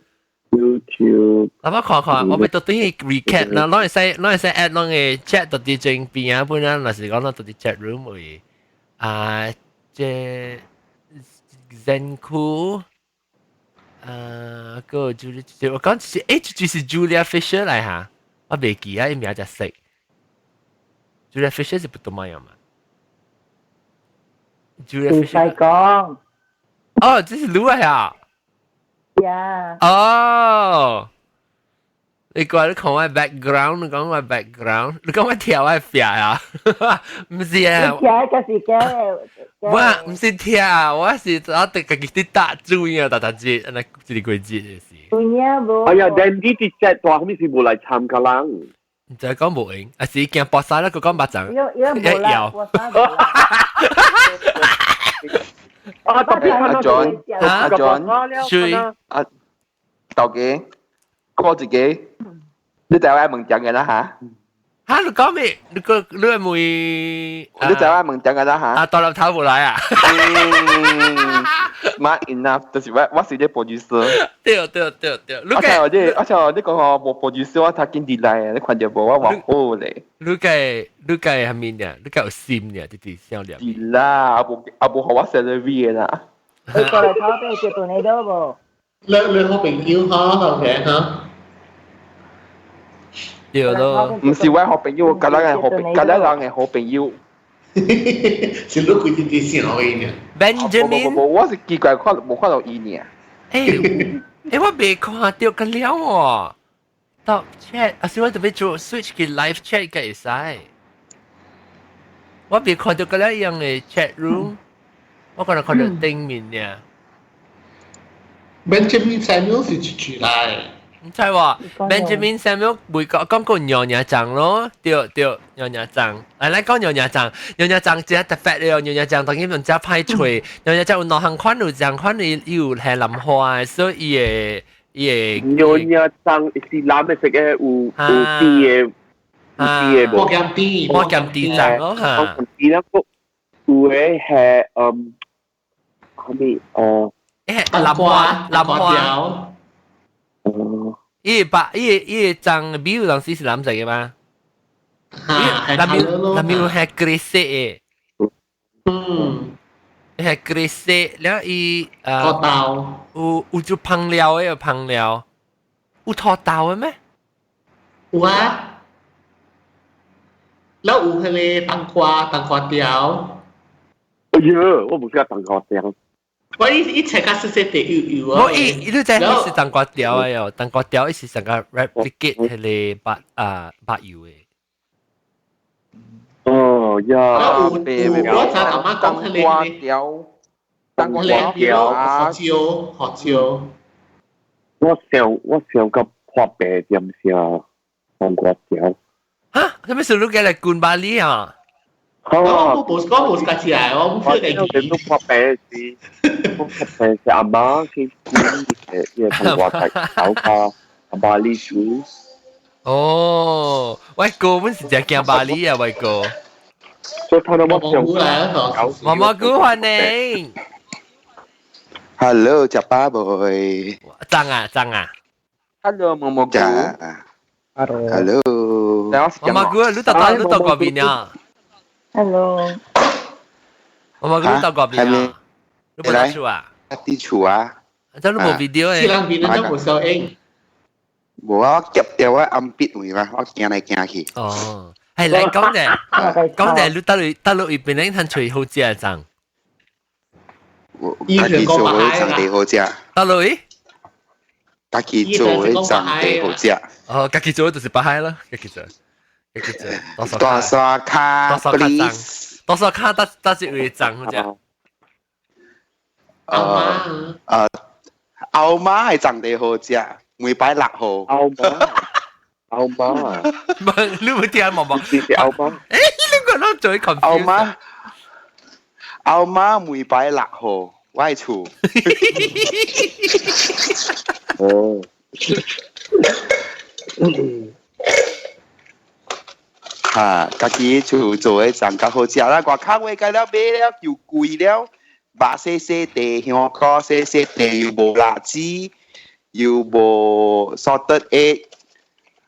YouTube。嗱，我看看，我咪到底 recap 啦，攏會使攏會使 add 攏個 chat 到佇正邊啊，本啊，若是講攏到佇 chat room 位啊，這 Zenku 啊，個 Julia，我講是誒，就是 Julia Fisher 來哈，我袂記啊，伊名就識。Julia Fisher 是不同樣嘛？Julia 唔使講。哦，這是你啊？呀。哦。你過來你看我 background，你講我 background，你講我跳我飛啊？唔是啊。跳就是嘅。我唔是跳，我是我得家己佇打主意啊，逐逐節，按呢一個季節就是。有影無？哎呀，Dandy 啲 chat 大後面是無來參加人。唔知講無用，還是驚搏晒啦，佢講白種。一搖。啊，特別阿 John，阿 John，水啊，豆記，過一個，你就愛問講嘅啦嚇。嚇！你講咩？你個你係問？你就愛問講嘅啦嚇。啊，大粒頭無來啊？Smart enough，就是我是啲 producer。對對對對，你而且我啲，而且你講我無 producer，我睇見啲來，你看到無？我話好咧。你個係咩呢？你個有心呢？啲啲少年。是啦，阿無阿無予我 salary 嘅啦。你過來頭邊接到你都無？你好朋友哈，OK 哈。對咯，唔是我好朋友，隔籬人好，隔籬人嘅好朋友。是你規啲啲先可以呢？Benjamin，無我是奇怪，看無看到伊呢。欸欸，我未看到個了喎。到 chat，啊是我特別做 switch 去 live chat 嘅會使。我未看到個了樣嘅 chat room，我可能看到頂面呢。 Benjamin Samuel 是出來。唔知喎，Benjamin Samuel 每個講過娘娘醬咯，對對，娘娘醬，來來講娘娘醬，娘娘醬真特別了，娘娘醬當然用真歹揣，娘娘醬有兩項款，有兩款伊有係藍花，所以伊會伊會娘娘醬是藍的色嘅，有有甜的，有甜的無？無鹹甜，無鹹甜醬咯嚇。甜啦，個有的係嗯，啥物哦？藍花，藍花。哦。伊白伊伊醬比有當時是藍色嘅嘛？嚇，藍苗藍苗係橘色嘅。嗯。係橘色，了伊土豆。有有做烹料嘅，有烹料。有土豆嘅咩？有啊。了有彼個冬瓜冬瓜條。哎呀，我無食冬瓜條。我伊伊切較細細塊幼幼啊。我伊伊你知彼是冬瓜條的喲，冬瓜條伊是成個 replicate 彼個白啊白油的。哦呀，有有我知阿媽講彼個條，冬瓜條，胡椒胡椒。我想個破白點聲冬瓜條。哈？啥物事你過來滾巴黎啊？我無我無家起來，我無記得。我破白是，我破白是阿媽去滾的，伊個冬瓜條炒卡阿巴里薯。哦，喂哥，本是只驚巴黎啊，喂哥。所以睇到我上毛毛菇歡迎。 Hello，食飽未？髒啊髒啊。 Hello，毛毛菇。 Hello。 Hello。毛毛菇，你到到你到嗰邊啊？Hello。毛毛菇，你到嗰邊啊？你冇到厝啊？佇厝啊。這你無 video 誒？這人邊都無收音。無啊，我夾掉我暗筆位嘛，我行來行去。哦，係嚟講者，講者你到你到你邊咧，趁吹好食髒。我家己做的髒地好食。到你？家己做的髒地好食。哦，家己做就是北海啦，家己做，家己做。大沙卡，大沙卡髒，大沙卡搭搭一位髒好食。後媽係髒地好食，每擺六號。後媽，後媽，唔係你冇聽冇冇？是後媽。誒，你個人最 confused。後媽，後媽每擺六號，我喺厝。哦。嚇，家己厝做的髒較好食啦，外口話計了買了又貴了，肉細細地，香菇細細地，又無辣子，又無 salted egg，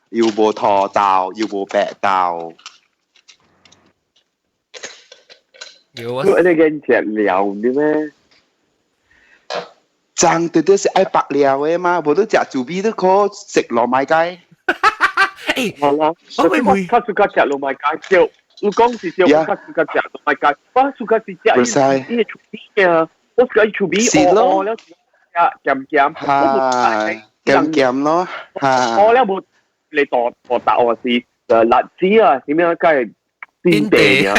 又無土豆，又無白豆。有啊！你個食料的咩？髒對對是愛白料的嘛，無你食煮味都可食糯米雞。誒，好啦，我會唔會較暑較食糯米雞？對，你講是對，我較暑較食糯米雞。我暑較是食伊伊個厝邊啊，我暑較伊厝邊哦哦了，食鹹鹹，嚇，鹹鹹咯，嚇。哦了無你大大答我是辣子啊，點樣計邊地啊？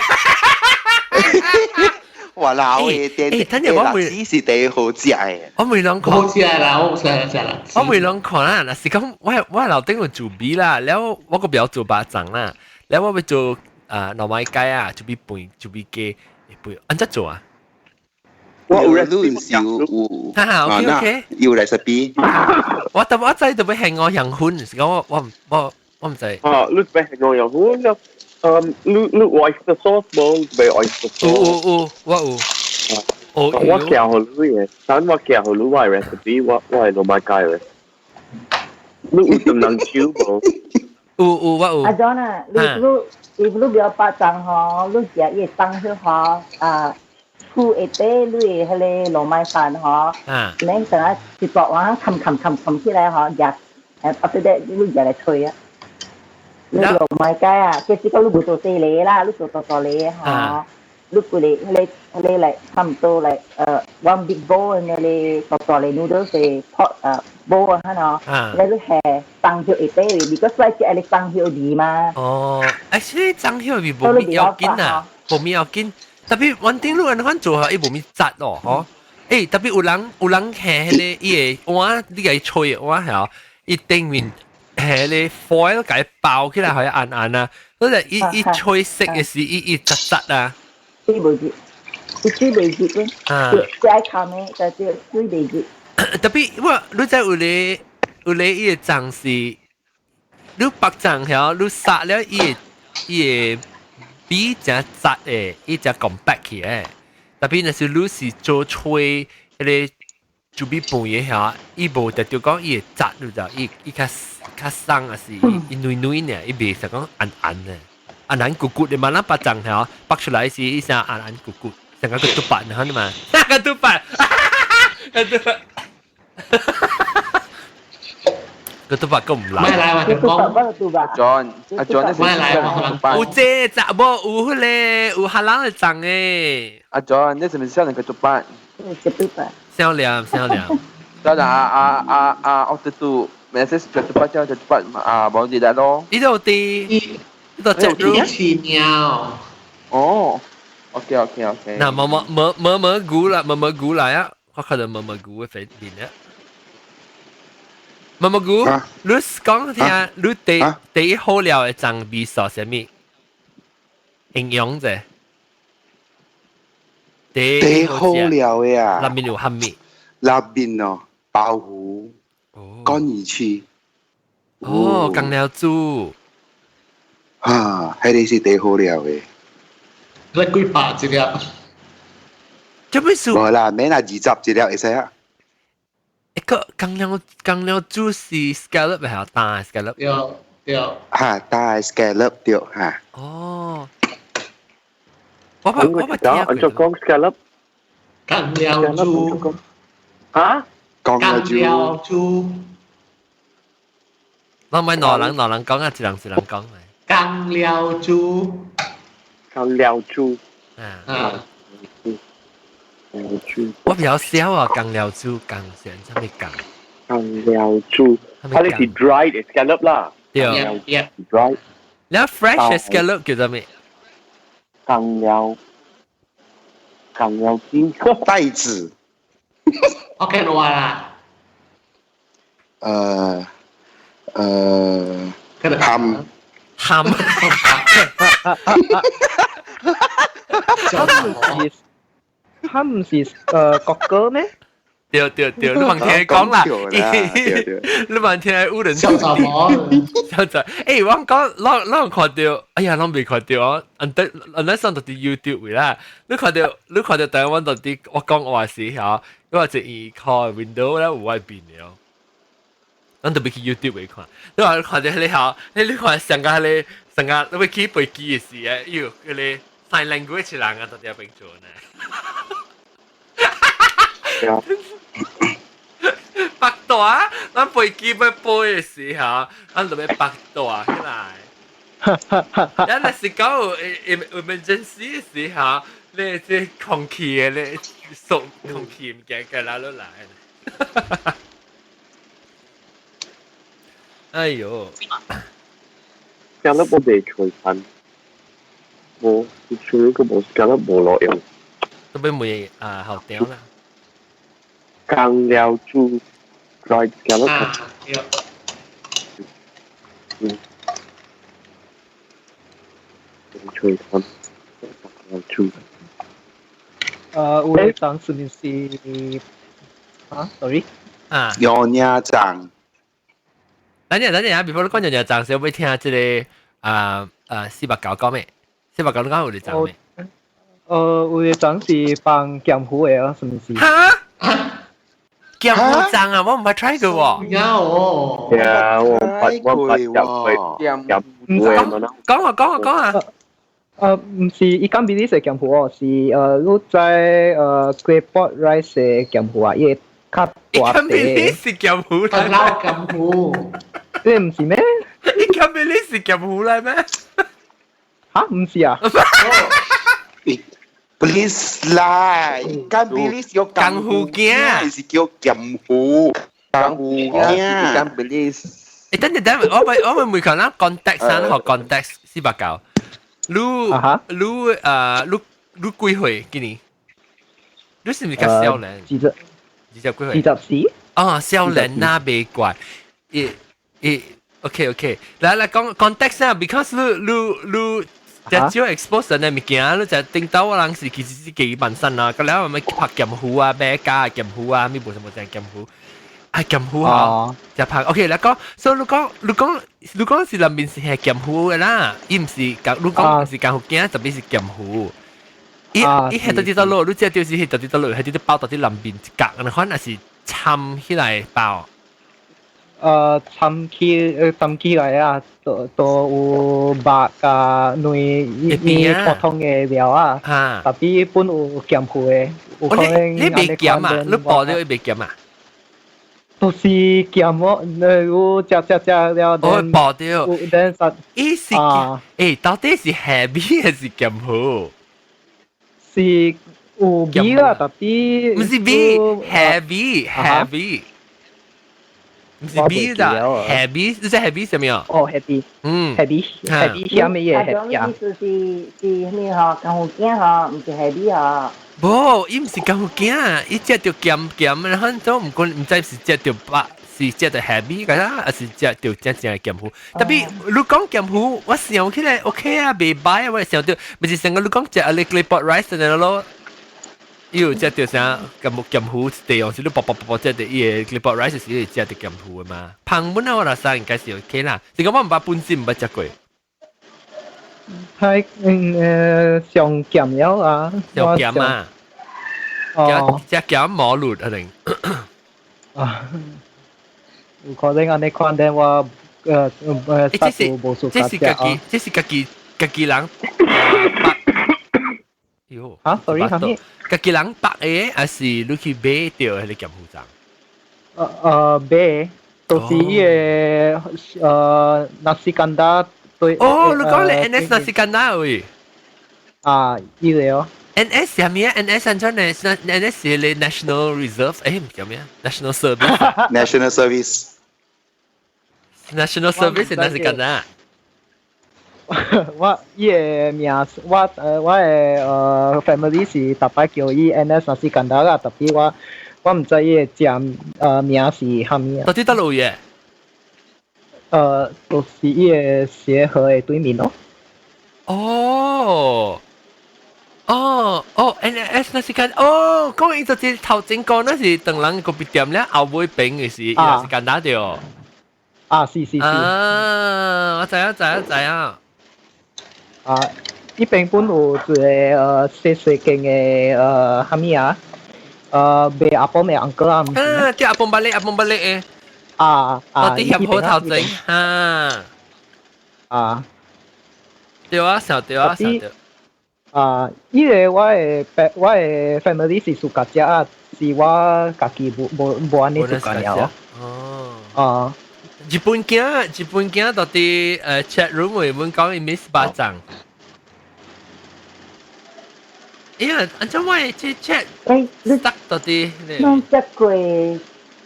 哇！老嘅啲辣子是第好食嘅。我每兩看，好食啦，我食食啦。我每兩看啦，若是講我樓頂有做米啦，了我個不做肉粽啦，了我欲做啊糯米雞啊，準備飯，準備雞，飯按怎做啊？我有你是有，哈哈，OK OK，有 recipe。我特我知特別係我養粉，是講我唔知。啊，你別係我養粉了。你 oyster sauce 無？袂 oyster sauce。有有有，我有。我教予你嘅，等我教予你我嘅 recipe，我係糯米雞嘅。你有燉人酒無？有有我有。阿 John 啊，你你不要白粽吼，你食伊個粽迄吼啊，醋下底你的彼個糯米飯吼，免等下一大碗冚冚冚冚起來吼，食，after that 你食來吹啊。你糯米雞啊，其實講你無做細粒啦，你做大大粒吼，你規個彼個彼個來差唔多來one big bowl 那個大大粒 noodles 的 pot bowl 啊，吼，你下粽葉下底，你個愛食那個粽葉味嘛。哦，actually 粽葉味無咪要緊啊，無咪要緊。特別穩定你按款做下，伊無咪紮咯，吼。欸，特別有人下彼個伊個碗，你共伊吹的碗嚇，伊頂面。係你 foil 共伊包起來，可以按按啊！嗰隻一一吹色嘅時，一一紮紮啊！水袂熱，伊水袂熱咧，最愛看的就係水袂熱。特別我你知有咧有咧伊個粽是，你白粽曉你殺了伊個伊個米誠紮的，伊誠 compact 起來。特別若是你是做吹彼個煮米飯的遐，伊無特就講伊會紮，你知伊伊較。較鬆啊是伊軟軟呢，伊袂是講硬硬的，硬硬骨骨的嘛。咱白粽吼，白出來是伊聲硬硬骨骨，成個個嘟白呢，嘛，個嘟白，個嘟白，個嘟白夠唔難。來來，我講。 John，阿 John 你是來有這雜無有彼個有哈人的粽的。阿 John，你是毋是少年個嘟白？個嘟白。少年少年。少年啊啊啊啊！我嘟嘟。每次cepat cepat cepat ah baru dia dah lo. Itu ti. Itu chat room. 一鸟。哦，OK OK OK。嗱，毛毛毛毛毛菇啦，毛毛菇來啊！我可能毛毛菇會肥面啊。毛毛菇，你講聽，你第第一好料的粽味素啥物？營養者。第好料的啊。內面有蝦米？內面哦，鮑魚。乾魚翅，哦，江料煮。啊，彼个是最好料的。你幾百一粒？這咩數？無啦，免啦，20一粒會使啊。一個江料煮是 scallop 係大 scallop？對對。哈，大 scallop 對哈。哦。我捌聽過。按照講 scallop。江料煮。嚇？江料煮。我咪挪人挪人講啊，一人一人講。江料煮。江料煮。啊。料煮。我比較少啊，江料煮，江是啥物江？江料煮，它你是 dried scallop 啦。對。 Dried。你 fresh scallop 叫做咩？江料煮。帶子。 OK 啦。鹹。鹹。他唔是國歌咩？對對對，你問聽講啦，你問聽有人笑查某，笑查，欸，我講，咱看到，哎呀，咱未看到哦，按得上到佇 YouTube 啦，你看到台灣到底我講話時吼，我一伊開 window 咧有外邊了，咱特別去 YouTube 會看，你話看到彼個吼，你看上個彼個上個你欲去飛機的時啊，喲，彼個 sign language 人啊，到底邊做呢？腹大，咱飛機欲飛的時候，咱就欲腹大起來。咱若是講有 emergency 的時候，你這空氣的咧，縮空氣物件給拉落來。哎呦！ scallop 我未吹翻，無，吹個無 scallop 無路用。都欲問啊，後條啦。江料煮 dried scallop。啊，對。嗯。吹翻，料煮。有個當時是啊，sorry。啊。娘惹粽。等陣等陣啊，before 你講娘惹粽時，我欲聽這個啊啊四百九講咩？四百九你講有個粽咩？有個粽是放鹹魚的啊，是毋是？哈？鹹魚粽啊，我毋捌 try 過喎。有哦。係啊，我捌入去鹹魚的。講啊講啊講啊！毋是，伊講比你是鹹魚哦，是你知claypot rice 的鹹魚啊，伊會較大伊講比你是鹹魚來咩？鹹魚。這毋是咩？伊講比你是鹹魚來咩？哈，毋是啊？ Please 啦，ikan bilis 叫江湖囝，是叫鹹魚，江湖囝。 Ikan bilis。欸，等陣等陣，我欲問看咱 context 啊，學 context 490。你你啊，你幾歲今年？你是毋是較少年？二十。二十幾歲？ 24。哦，少年啊，袂怪。欸欸，OK OK，來來講 context 啊，because 你。只少 expose 的物件，你就頂到我人是其實是幾萬身啊，個了咪拍鹹魚啊，買加鹹魚啊，咪無什麼正鹹魚，啊鹹魚吼，就拍 OK 來講，所以你講是內面是係鹹魚的啦，伊毋是講你講是江湖囝，特別是鹹魚。伊伊係到底倒落，你食就是係到底倒落，係啲包到底內面一角，你看那是摻起來包。摻起來啊，都有肉加兩伊普通的料啊，特別本有鹹魚的，有可能你袂鹹啊？你包了伊袂鹹啊？都是鹹哦，你有食食食了，哦，包掉，等實，伊是欸，到底是蝦米還是鹹魚？是有味啦，特別毋是味，蝦米蝦米。毋是味啦，蝦米，你知蝦米啥物啊？哦，蝦米，蝦米，蝦米蝦米嘅蝦米啊。意思是咩吼？江湖囝吼，毋是蝦米吼。無，伊毋是江湖囝，伊食著鹹鹹，然後都毋管毋知是食著肉，是食著蝦米個啦，還是食著真正的鹹魚。特別你講鹹魚，我想起來 OK 啊，袂歹啊，我會想著，毋是成個你講食啊，你 claypot rice 的咯。伊有食著啥鹹鹹糊地用是你薄薄薄薄食著伊个 claypot rice 是食著鹹糊的嘛。芳本啊，我來說應該是 OK 啦。是講我毋捌本身毋捌食過。係上鹹了啊！上鹹啊！哦，食鹹毛蘆可能。啊，有可能按呢款的我這是這是家己，這是家己家己人白。喲，嚇，sorry，啥物？家己人白的，還是你去買著彼個鹹糊粽？買，就是伊个 nasi kandar 對。哦，你講你 NS nasi kandar 喂？啊，伊個哦。 NS 係咩啊？NS 係真係 NS 係你 National Reserve，誒唔叫咩啊？National Service。 National Service。 National Service 係 nasi kandar。我伊個名，我的family 是逐擺叫伊 NS nasi kandar 啦，tapi 我毋知伊個正名是啥物啊。到底佗落位？就是伊個協和的對面咯。哦。哦哦，NS nasi kandar，哦，講伊就是頭前講那是唐人咖啡店咧，後尾邊嘅是 nasi kandar 對。啊，是是是。啊，我知啊知啊知啊。啊，彼邊本有一個細細間的啥物啊？賣阿婆賣 uncle 啊。啊，叫阿婆巴力阿婆巴力的。啊啊！我啲協好頭前啊。啊。對啊，想對啊，想對。啊，伊個我的 family 是 suka 食啊，是我家己無無無按呢 suka 了。哦。啊。日本囝，日本囝到佇chat room 會阮講伊 miss 肉粽。哎呀，按怎我的這 chat stuck 到佇？攏食過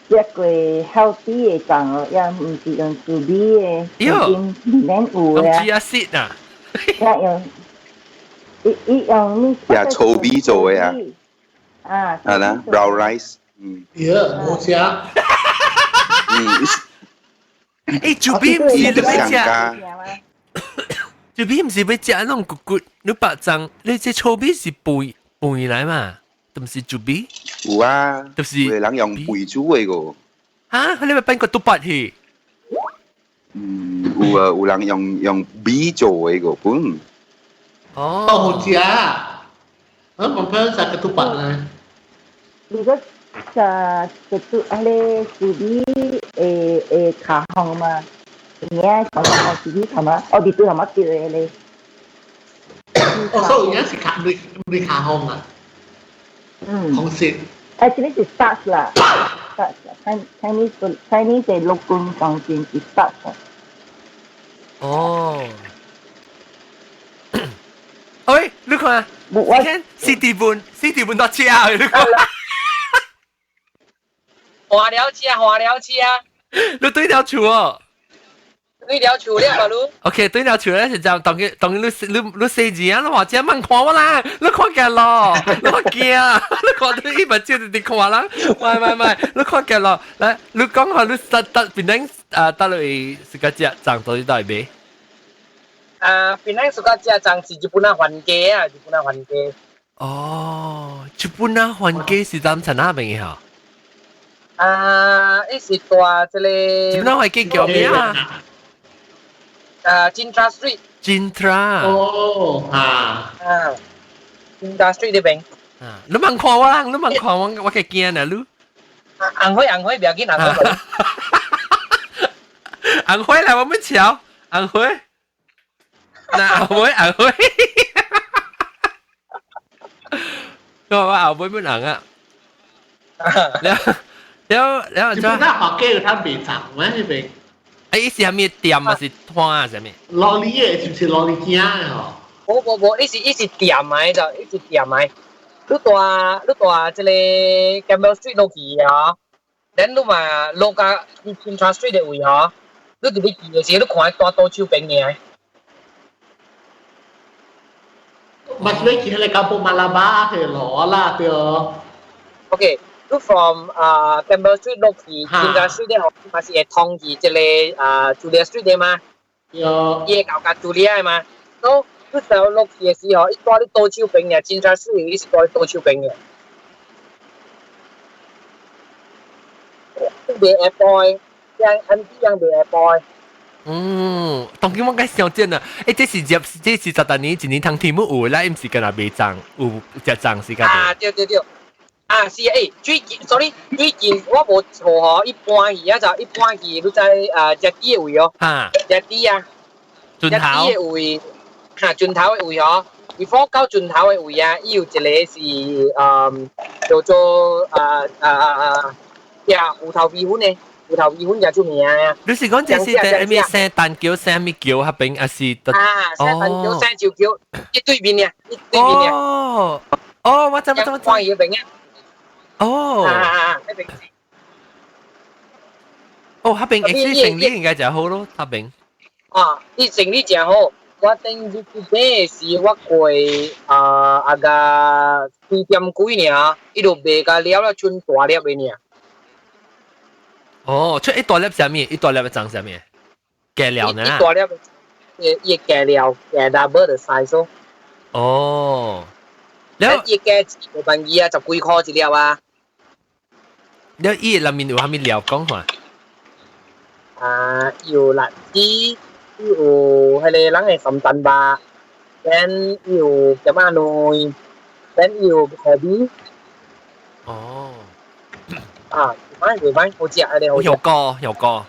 食過 healthy 的粽哦，也毋是用薯米的，喲，毋免有的。用 chia seed 啊？也用，伊伊用你。也糙米做的啊。啊。係啦，brown rice。嗯。呀，冇食。嗯。欸，薯米毋是你欲食？薯米毋是欲食那種骨骨，你肉粽，你這糙米是肥肥來嘛？都毋是薯米？有啊，就是有人用肥煮的個。哈，你欲變個 ketupat 去？嗯，有啊，有人用米做的個本。哦。哦，好食。我朋友食 ketupat 咧。如果食 ketu 啊咧薯米會會較紅嘛？有影講講薯米頭嘛，哦，佇對頭嘛對的咧。哦，所以有影是較毋是較紅啊？嗯。紅色。啊，這個是 starch 啦，starch Chinese Chinese 的陸軍將軍是 starch。哦。喂，你看，你看 City 本，City 本到車啊！你看。換了車，換了車。你對條厝哦。對條厝了嘛，你？OK，對條厝咧是就當佢當你你你細字啊，你話這慢看我啦，你看見咯，你驚，你看到伊目睭直直看啦，唔係唔係，你看見咯，來，你講下你得得檳城啊，佗落是個食粽到底佗買？啊，檳城 suka 食粽是日本仔番雞啊，日本仔番雞。哦，日本仔番雞是咱陳那邊嘅嗬？啊，伊是蹛這個。日本仔番雞叫咩啊？啊，Jintra Street。 Jintra。哦，啊。啊，Jintra Street 呢邊。啊，你問看我啦，你問看我，我會驚啊，你。紅火紅火，不要緊，紅火。紅火來，我們瞧，紅火。嗱，紅火紅火。我話後尾本人啊。แล้วแล้วแล้ว 日本仔番雞有通賣粽咩？彼邊？欸，伊是啥物店啊？是攤啊？啥物？羅里的，是毋是羅里囝的吼？無無無，伊是店來的，伊是店來。你蹛這個 Campbell Street 落去吼，then 你嘛落到 Jintra Street 的位吼，你佇咧去的時，你看蹛左手邊的。嘛是欲去彼個 Kampung Malabar 彼路啦，對。 OK，你 from 啊 Campbell Street 落去 Jintra Street 的吼，嘛是會通去這個啊 Chulia Street 的嘛？對。伊會到甲 Chulia 的嘛？所以你時候落去的時候，伊蹛你左手邊嘅，Jintra Street 伊是蹛你左手邊嘅。賣 Apple，像 auntie 樣賣 Apple。嗯，當今我該想見啦，欸，這是入，這是10年一年通天母有啦，毋是干那賣粽，有食粽時間。啊，對對對。啊，是欸，最近，sorry，最近我無錯吼，一般去啊就一般去，你知啊，食雞的位哦，食雞啊，盡頭食雞的位，哈，盡頭的位吼，before 到盡頭的位啊，伊有一個是叫做啊啊啊啊，呀，芋頭米粉的，芋頭米粉也出名啊。你是講這是在咩聖誕橋、聖咩橋那邊，還是？啊，聖誕橋、聖石橋，一對面啊，一對面啊。哦，哦，我知我知我知。看伊邊啊。哦。啊啊，那邊。哦，那邊 actually 生意應該就好咯，那邊。啊，伊生意真好。我頂日去買時，我過啊啊個4點幾爾，伊就賣甲了了，剩大粒的爾。哦，出一大粒啥物？一大粒裝啥物？加料呢？一大粒，伊伊加料加 double 的 size。哦。了伊加無便宜啊，十幾箍一粒啊。了伊內面有啥物料講下？啊，有辣子，有彼個人的鹹蛋肉，then 有鹹仔卵，then 有蝦米。哦。啊，袂歹袂歹，好食，彼個好食。香膏香膏。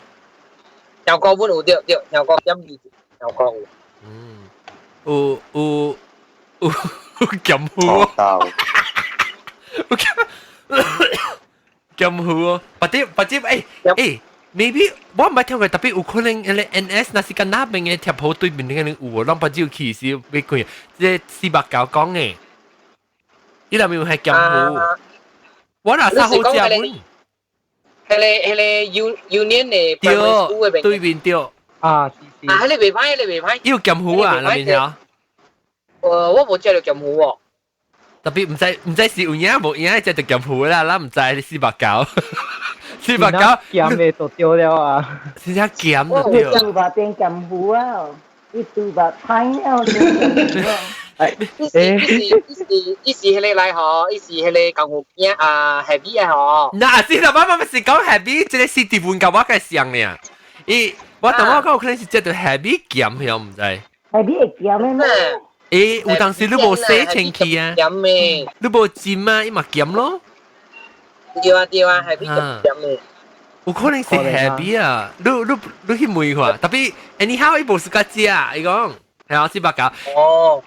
香膏本有對對，香膏點味，香膏有。嗯，有有有鹹糊。有鹹糊哦，或者或者欸欸。maybe 我毋捌聽過，特別有可能彼个 NS 若是佮那邊的貼好對面那個有，咱不只去時欲看，這490講的，伊內面有係鹹糊，我若啥好食阮。彼個 Union 的對，對面對。啊，是是。啊，彼个袂歹，彼个袂歹。有鹹糊啊，內面條。我無食著鹹糊哦。特別毋知毋知是有影無影，食著鹹糊啦，咱毋知490。490鹹的就對了啊！真正鹹就對。伊豬肉變鹹糊啊！伊豬肉歹了伊是伊是伊是伊是彼个來吼，伊是彼個功夫囝啊，happy 啊吼。那是啦，我媽媽是講 happy，這個是地盤甲我個像爾。伊我同我講有可能是食著 happy 鹹曉毋知。 happy 會鹹的咩？欸，有當時你無洗清氣啊，鹹的，你無浸啊，伊嘛鹹咯。對啊對啊，happy 鹹的。有可能是 happy 啊，你你你去問看，特別 anyhow 伊無自家食，伊講係啊，490。哦。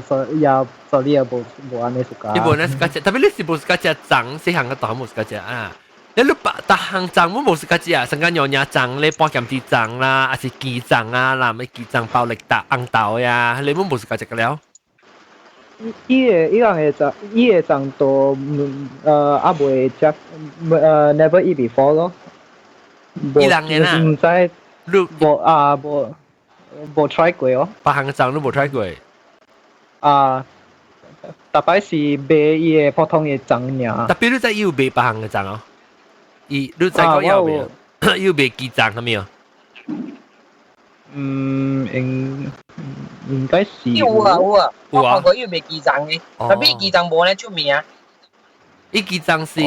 所也所以也無無按呢自家。伊無按呢自家食，特別你是無自家食粽，細漢個大無自家食啊。你你白逐項粽我無自家食啊，上個娘惹粽咧，半鹹豬粽啦，還是雞粽啊，啦咩雞粽包力達紅豆呀，你攏無自家食個了。伊個伊人會粽，伊個粽都猶未食，never eat before 咯。伊人的啦。毋知，無啊無無 try 過哦。別項粽都無 try 過。啊，逐擺是賣伊個普通的粽爾。特別你知伊有賣別項的粽哦？伊你知講有賣？有賣雞粽係咪啊？嗯，應應該是有啊有啊，我看過有賣雞粽的，特別雞粽無呢出名。伊雞粽是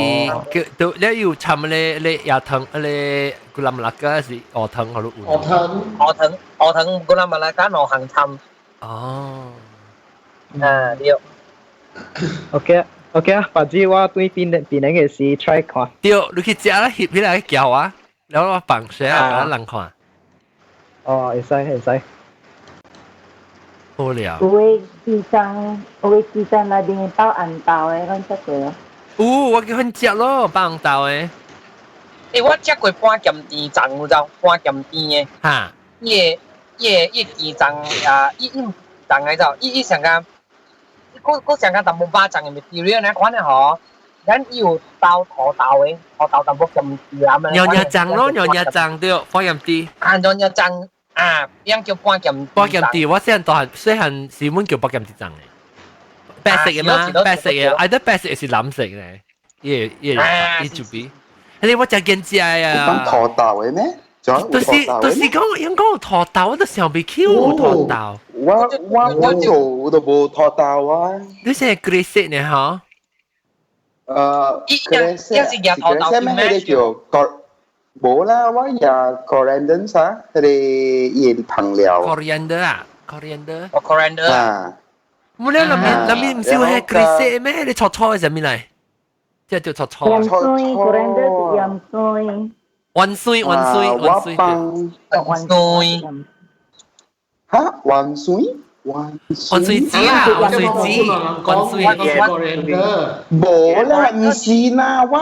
叫都你有摻咧咧椰糖咧 gula melaka 是烏糖好有。烏糖烏糖烏糖 gula melaka 兩項摻。哦。啊對。 OK OK 啊，反正我對邊邊兩個是 try 看。對，你去食啦，翕起來叫我，然後我放水啊，給人看。哦，會使會使。好了。有的雞粽，有的雞粽內面包紅豆的，攏食過哦。有，我叫阮食咯，包紅豆的。欸，我食過半鹹甜粽有知？半鹹甜的。哈。伊個伊個伊雞粽啊，伊伊粽來知？伊伊上個，閣閣上個淡薄肉粽的material 呢款的吼，咱伊有包土豆的，土豆淡薄鹹甜啊。娘惹粽咯，娘惹粽對，半鹹甜。啊，娘惹粽啊，樣叫半鹹半鹹甜，我細漢大漢細漢是阮叫半鹹甜粽的。白色的嗎？白色的，啊，得白色的是藍色的，伊伊伊就比。你我真見食呀！講土豆的咩？就是就是講，應該有土豆，我都想袂起有土豆。我我我做都無土豆啊！你是綠色呢？吼？誒，一是夾土豆咩？迄個叫無啦，我也 coriander 啥，彼個伊香料。 coriander 啊，coriander。哦，coriander 啊。冇咧，裡面裡面唔是會係 grisette 咩？你炒菜係咩嚟？即係叫炒菜。鹽水，coriander 是鹽水。芫荽，芫荽，芫荽。芫荽。嚇，芫荽？芫芫荽子啊，芫荽子，芫荽。無啦，唔是啦，我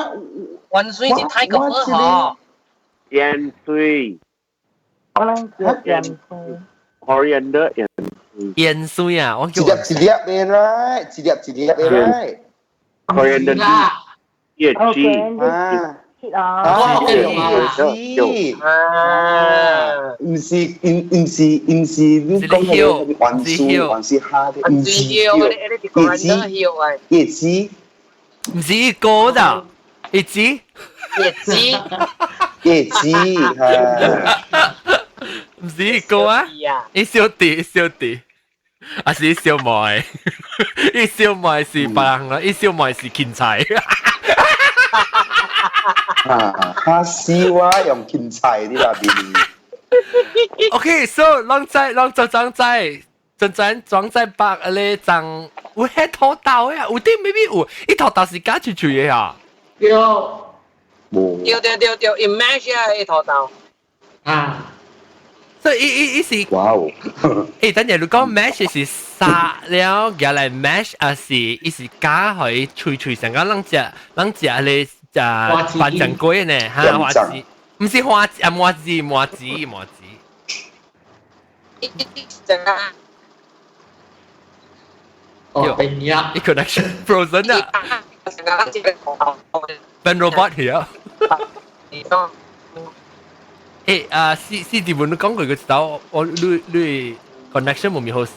芫荽是泰國嗬。芫荽。我諗叫芫荽。 Coriander 芫芫荽啊，我叫一粒一粒的啦，一粒一粒的啦。 Coriander 葉子啊。啊，葉子啊，唔是唔唔是唔是你講嘅芫荽，芫荽蝦的，唔是葉子，葉子，唔是一個的，葉子，葉子，葉子，唔是一個啊，一小弟一小弟，還是一小妹，一小妹是別人啦，一小妹是芹菜。啊，哈絲我用芹菜啲啦， OK，so 攏在攏就裝在真真裝在白咧裝有迄土豆呀，有啲 maybe 有，伊土豆是加脆脆的啊。對。對對對對，mash 啊，伊土豆。啊。所以伊伊伊是。哇哦！欸，等陣你講 mash 是殺了，夾來 mash 還是伊是加去脆脆成個攏食攏食咧食番醬粿呢？哈，花枝，唔是花枝啊，麻子麻子麻子。成個。哦，定呀！伊 connection frozen 啊。變 robot 去啊！欸啊，是是日本你講過個知道，我你你 connection 冇咪好事。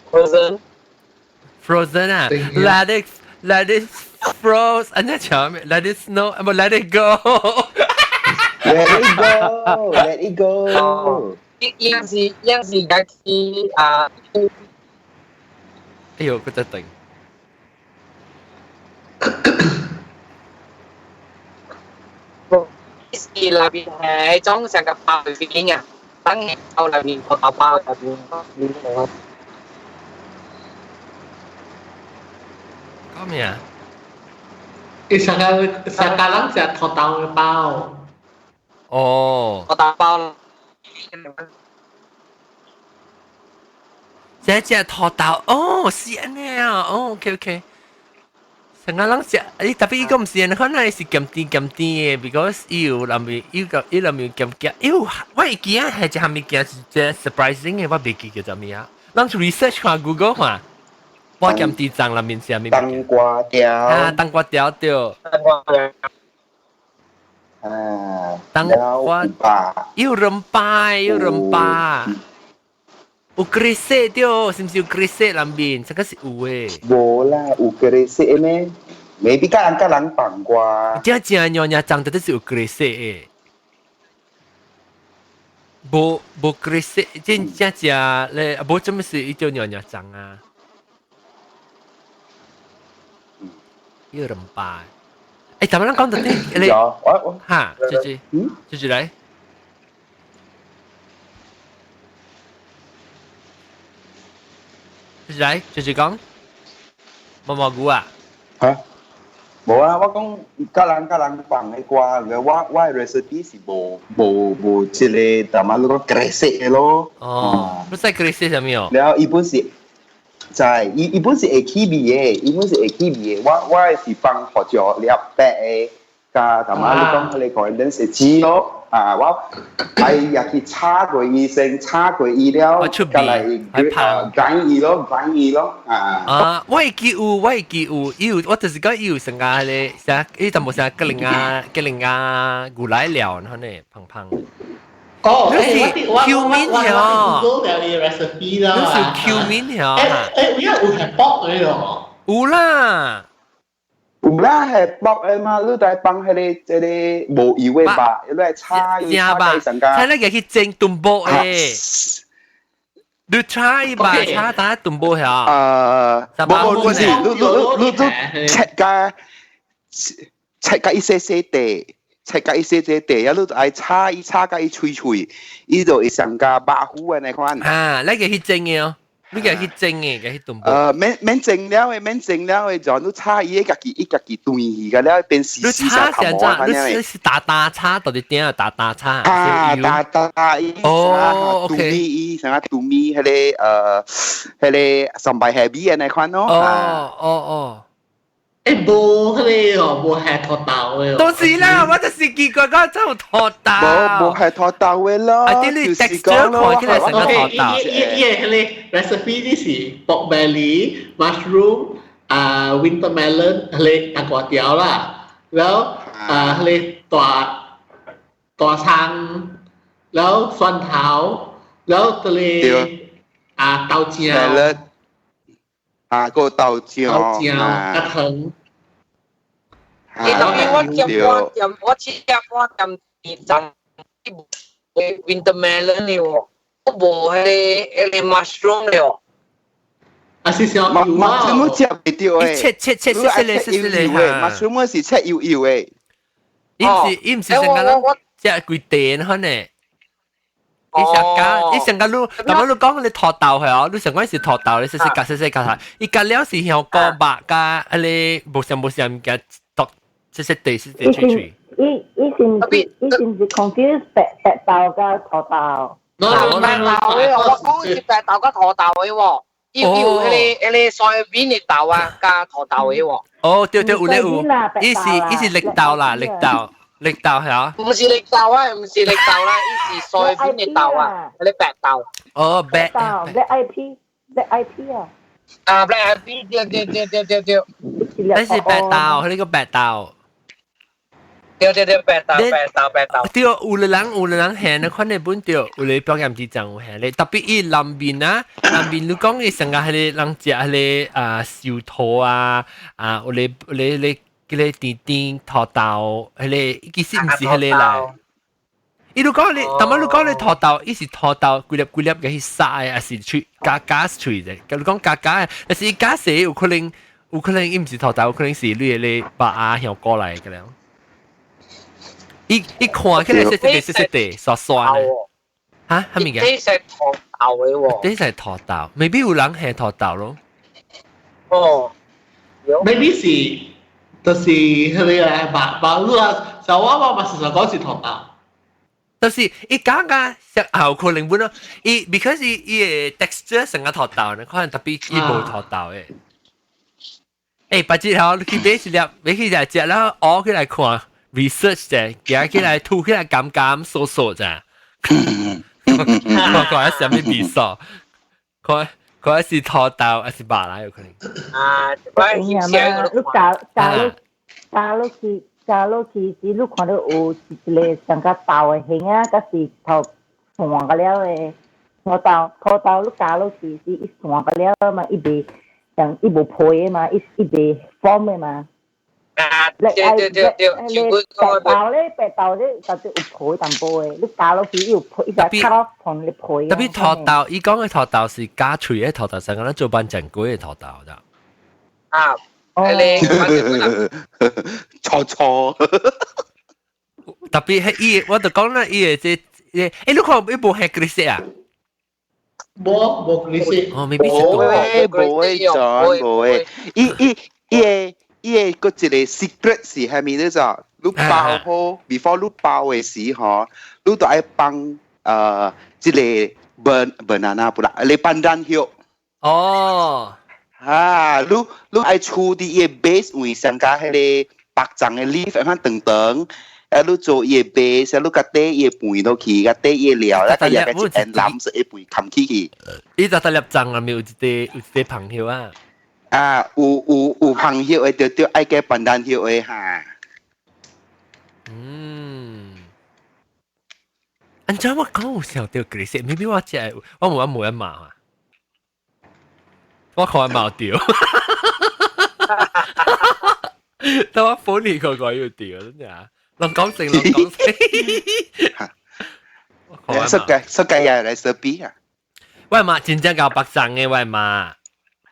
Frozen。 Frozen 啊！Let it let it froze，啊你講咩？Let it snow，啊不 let it go。 Let it go，Let it go。伊樣是樣是家己啊。哎呦，佢在等。是內面係裝成個包邊啊，等包內面個包包入邊。講咩啊？伊上個上個人食土豆嘅包。哦。土豆包。這隻土豆，哦，是按呢啊，哦，OK OK。成個人食，欸，特別伊個毋是，可能是鹹甜鹹甜的，because 伊有內面，伊個伊內面鹹鹹，伊有我會記啊，係一項物件是真 surprising 的，我袂記叫做咩啊。咱去 research 看 Google 看，我鹹甜醬內面是啥物？冬瓜條。啊，冬瓜條對。冬瓜條。啊，冬瓜，有潤巴，有潤巴。有 grisette 對，是毋是有 grisette 內面？這個是有的。無啦，有 grisette 咩？maybe 甲人甲人放啩。真正娘娘長得都是有 grisette 的。無無 grisette，真正正咧，無怎麼是伊叫娘娘長啊？有兩百。欸，咱們講到啲，你哈，姐姐，姐姐來。來，就是講，毛毛菇啊？嚇？無啊！我講甲人甲人放的歌，我我的 recipe 是無無無這個，淡仔你講 grisette 的咯。哦，你知 grisette 啥物哦？了，伊本是在伊伊本是會起味的，伊本是會起味的。我我的是放胡椒粒白的，加淡仔你講彼個 coriander 是籽咯。啊！我哎呀去炒過伊先，炒過伊了，再來grind 伊咯，grind 伊咯，啊！啊！我會記有，我會記有，伊有，我就是講伊有成個彼個啥，伊淡薄啥格林啊，格林啊，牛奶料，然後呢，胖胖。哦，你是 cumin 條， Google 了伊 recipe 啦。你是 cumin 條。欸欸，有有係薄的哦。有啦。有啦，係薄的嘛，你來放彼個這個無油的肉，你來炒伊炒起成個。睇那個去蒸燉煲的。你炒伊吧，炒打斷無曉。無無，我是你你你你切甲伊細細塊，切甲伊細細塊，啊你愛炒伊炒甲伊脆脆，伊就會上加肉糊的那款。啊，你個去蒸的哦，你個去蒸的，個去燉。免免蒸了的，免蒸了的，就你炒伊家己伊家己斷去個了，變絲絲炒成怎？你是打打炒到底點啊？打打炒。啊，打打伊。哦，OK。伊啥杜米，迄個三白蝦米的那款咯。哦哦哦。欸，無彼個哦，無係土豆的。都是啦，我就是奇怪，講真有土豆。無無係土豆的咯。啊，啲你 texture 看起來成個土豆。伊伊伊個 recipe 呢是 pork belly、mushroom、啊 winter melon，彼個冬瓜條啦，然後啊彼個大大蔥，然後蒜頭，然後這個啊豆漿。啊，個豆漿。豆漿加糖。你當然我點我點我吃我點點陣 winter melon 了，我無彼個 mushroom 了。啊是小油啊！ mushroom 食袂著的，切切切切切切切的，mushroom 是切幼幼的。伊毋是成個攏食規塊款的。伊上加，伊上加你，但係你講你土豆係哦，你上講是土豆，你細細夾細細夾下，伊夾了是香菇肉加彼個無啥無啥物件，剁細細塊細細脆脆。伊是毋是 confuse 白白豆佮土豆？白豆的，我講是白豆佮土豆的喎。伊有彼個 soybean 的豆啊，佮土豆的喎。哦，對對，有咧有，伊是綠豆啦，綠豆。綠豆係啊？唔是綠豆啊，唔是綠豆啦，伊是 soybean 的豆啊，彼個白豆。哦，白豆，black IP，black IP 啊。啊，black IP，對對對對對對。那是白豆，彼個白豆。對對對，白豆白豆白豆。對，有的人下那款的本對，有的表演之站有下咧，特別伊南面啊，南面你講伊成個彼個人食彼個啊壽桃啊，啊有咧有咧咧。彼個甜甜土豆，彼個其實毋是彼個來。伊如講你，但係你講你土豆，伊是土豆規粒規粒嘅去殺的，還是脆加加脆的？你講加加的，但是伊加細有可能，有可能伊毋是土豆，有可能是你的咧白鴨香菇來的了。伊伊看起來細細細細的，沙沙的。嚇？啥物件？這是土豆的喎。這是土豆，maybe 有人係土豆咯。哦，maybe 是。就是彼個肉肉你啊，像我媽媽時常講是土豆。就是伊講甲食後可能本咯，伊 because 伊伊的 texture 成個土豆呢，可能特別伊無土豆的。欸，白志頭，你去買一粒，買去食食，然後學起來看 research 者，行起來吐起來甘甘酥酥者。看看啥物味素，看看是土豆還是肉來有可能。啊，我你加加落加落去加落去時，你看到有一個上較豆的形啊，佮是頭散個了的土豆，土豆你加落去是伊散個了嘛，伊袂像伊無皮的嘛，伊伊袂 form 的嘛。啊，對對對對，白豆咧，白豆咧，就有皮淡薄的，你加落去伊有皮，伊就卡落同你皮。特別土豆，伊講的土豆是加脆的土豆，成個咱做班醬粿的土豆咋。啊，你錯錯。特別係伊，我就講啦，伊的這，欸，你看伊無係綠色啊？無無綠色。哦，未必是無誒，無誒，真無誒。伊伊伊個。伊個閣一個 secret 是蝦米咧？就你包好，before 你包的時吼，你都愛放這個 banana 不啦，你班蘭葉。哦。啊，你你愛處佇伊個 base 位上加彼個白種的 leaf 按長長，啊，你做伊個 base，啊，你共底伊個飯落去，共底伊個料，啊，共伊個一片藍色的飯冚起去。伊就得粒種啊，咪有一塊有一塊香葉啊。啊，有有有香葉的，就對愛加班蘭葉的哈。嗯。按怎我講有想著綠色，maybe 我食我無我無一嘛。我看冇掉。但我本年個個要掉，真係。攏講成，攏講成。設計設計也來設備啊。我媽真正𠢕白送嘅，我媽，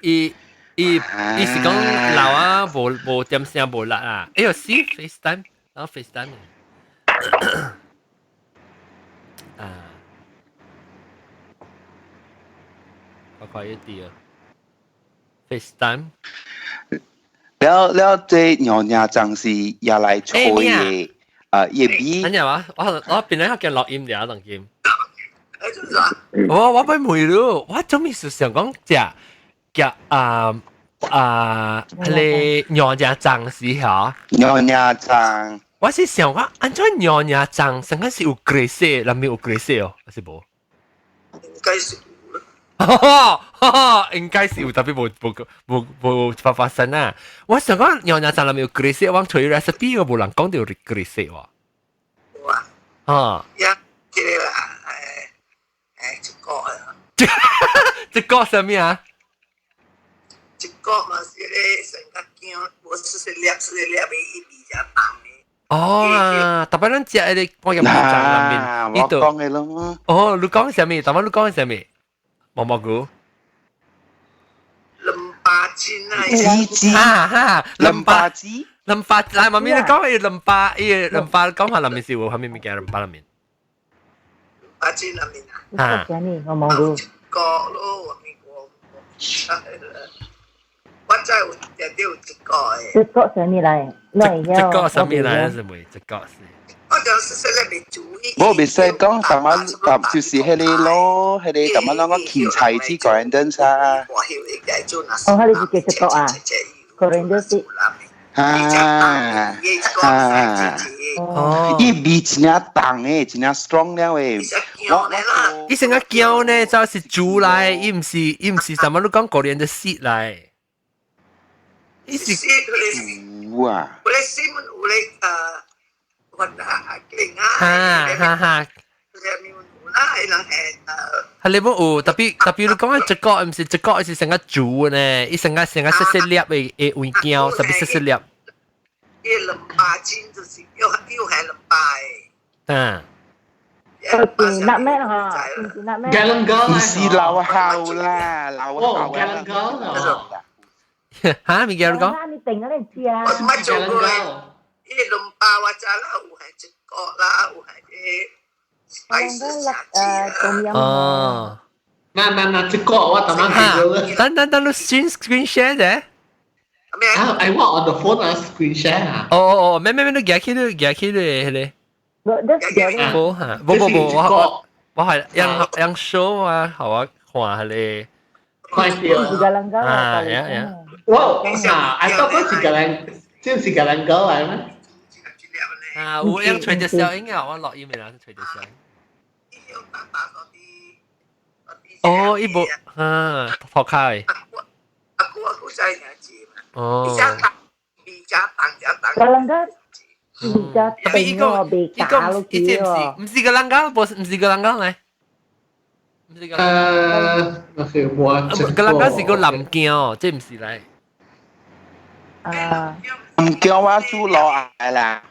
伊伊伊是講老啊，無無點聲無力啊。哎喲，see FaceTime，然後 FaceTime 啊，我快一啲啊，FaceTime。了了，這娘娘醬是也來吹的，啊，葉味。等陣話，我我變咗叫錄音了，當今。我我俾問你，我做咩事想講食食啊啊，彼个娘娘醬是嚇？娘娘醬，我是想講，按怎娘娘醬，成個是有雞色，內面有雞色哦，還是無？應該是應該是有，特別無無無無發發生啊！我想講娘娘醬內面有雞色，我揣 recipe 我無人講著有雞色喎。有啊。啊。呀，這個啦，誒，一個啊。這個啥物啊？一個嘛是咧，成個薑，無細細粒細粒的，伊味誠重的。哦啊，特別咱食彼個半夜醬內面，我講的咯。哦，你講啥物？特別你講啥物？毛毛菇。兩巴煎啊！子哈哈，兩巴子，兩巴來，媽咪你講伊兩巴，伊兩巴講下內面是有啥物物件？兩巴內面。巴煎內面啊。啊。啥物？毛毛菇。個咯，我我知有定有一個的。這個啥物來？這個啥物來？是袂？這個是。我就是說咧，未注意。我袂使講，但係但就是彼個咯，彼個但係啷個芹菜子 coriander 啊。哦，彼個是叫這個啊？coriander 是。啊啊！哦，伊味真正重的，真正 strong 了的。我伊成個薑呢，就是煮來，伊毋是伊毋是啥物？你講 coriander seed 來。伊是煮啊。有咧 seed 有咧哈哈哈！係你冇有，特別特別你講緊這個毋是這個是成個煮呢，伊成個成個細細粒的的芋鏡，特別細細粒。伊兩百斤就是又又係兩百的。嗯。是那咩哈？是那咩？唔是老後啦，老後。哦，嚇？物件你講？你定咗你知啊？我捌做過。伊兩百我知啦，有係一個啦，有係啲。哦。嗱嗱嗱，這個我等下見到。等等等，你 screen screen share 啫。啊，I want on the phone 啊，screen share 啊。哦哦哦，咩咩咩，你夾起你夾起你彼個。無嚇，無無無，我我係用用 show 啊，予我看彼個。快啲啊！呀呀。我啊，I thought 嗰是個人，這是個人講來咩？啊，有用吹隻小音啊，我錄音嘅啦，吹隻小音。哦，伊無啊，破開。哦。個人家而家定喎，未假咯，伊這毋是毋是個人家，無毋是個人家嚟。毋是個。誒，我個人家是個南鏡，這毋是來。啊。南鏡我煮落來啦。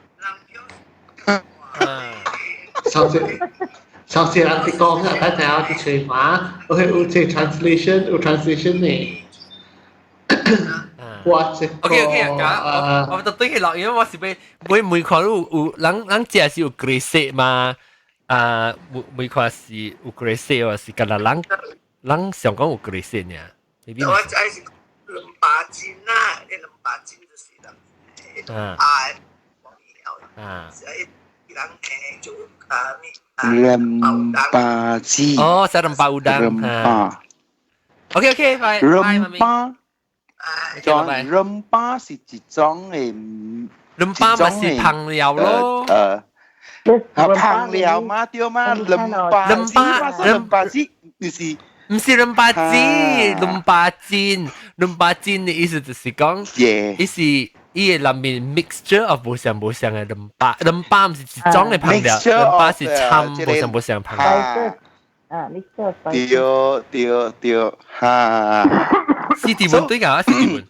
上次上次人哋講啊，等陣我去吹馬，我去有這 translation 有 translation 呢。我這個 OK OK 啊，我我就對佢落，因為我是欲每每看有有人人食是有雞色嘛，啊，每每看是有雞色，或是敢若人人想講有雞色呢。我知是兩百斤啊，你兩百斤就是啦。啊。啊。 rempah 子。哦，食 rempah udang。 rempah。 OK OK，拜拜，媽咪。 rempah。 rempah 是一種的。 rempah 咪是烹料咯。啊，烹料嘛對嘛，rempah。 rempah rempah 子就是。毋是 rempah 子，rempah 煎，rempah 煎的意思就是講，伊是伊的內面 mixture of 無相無相的 rempah，rempah 毋是一種的烹料，rempah 是摻無相無相烹料。啊，mixture。對對對，哈。是地文對㗎，是地文。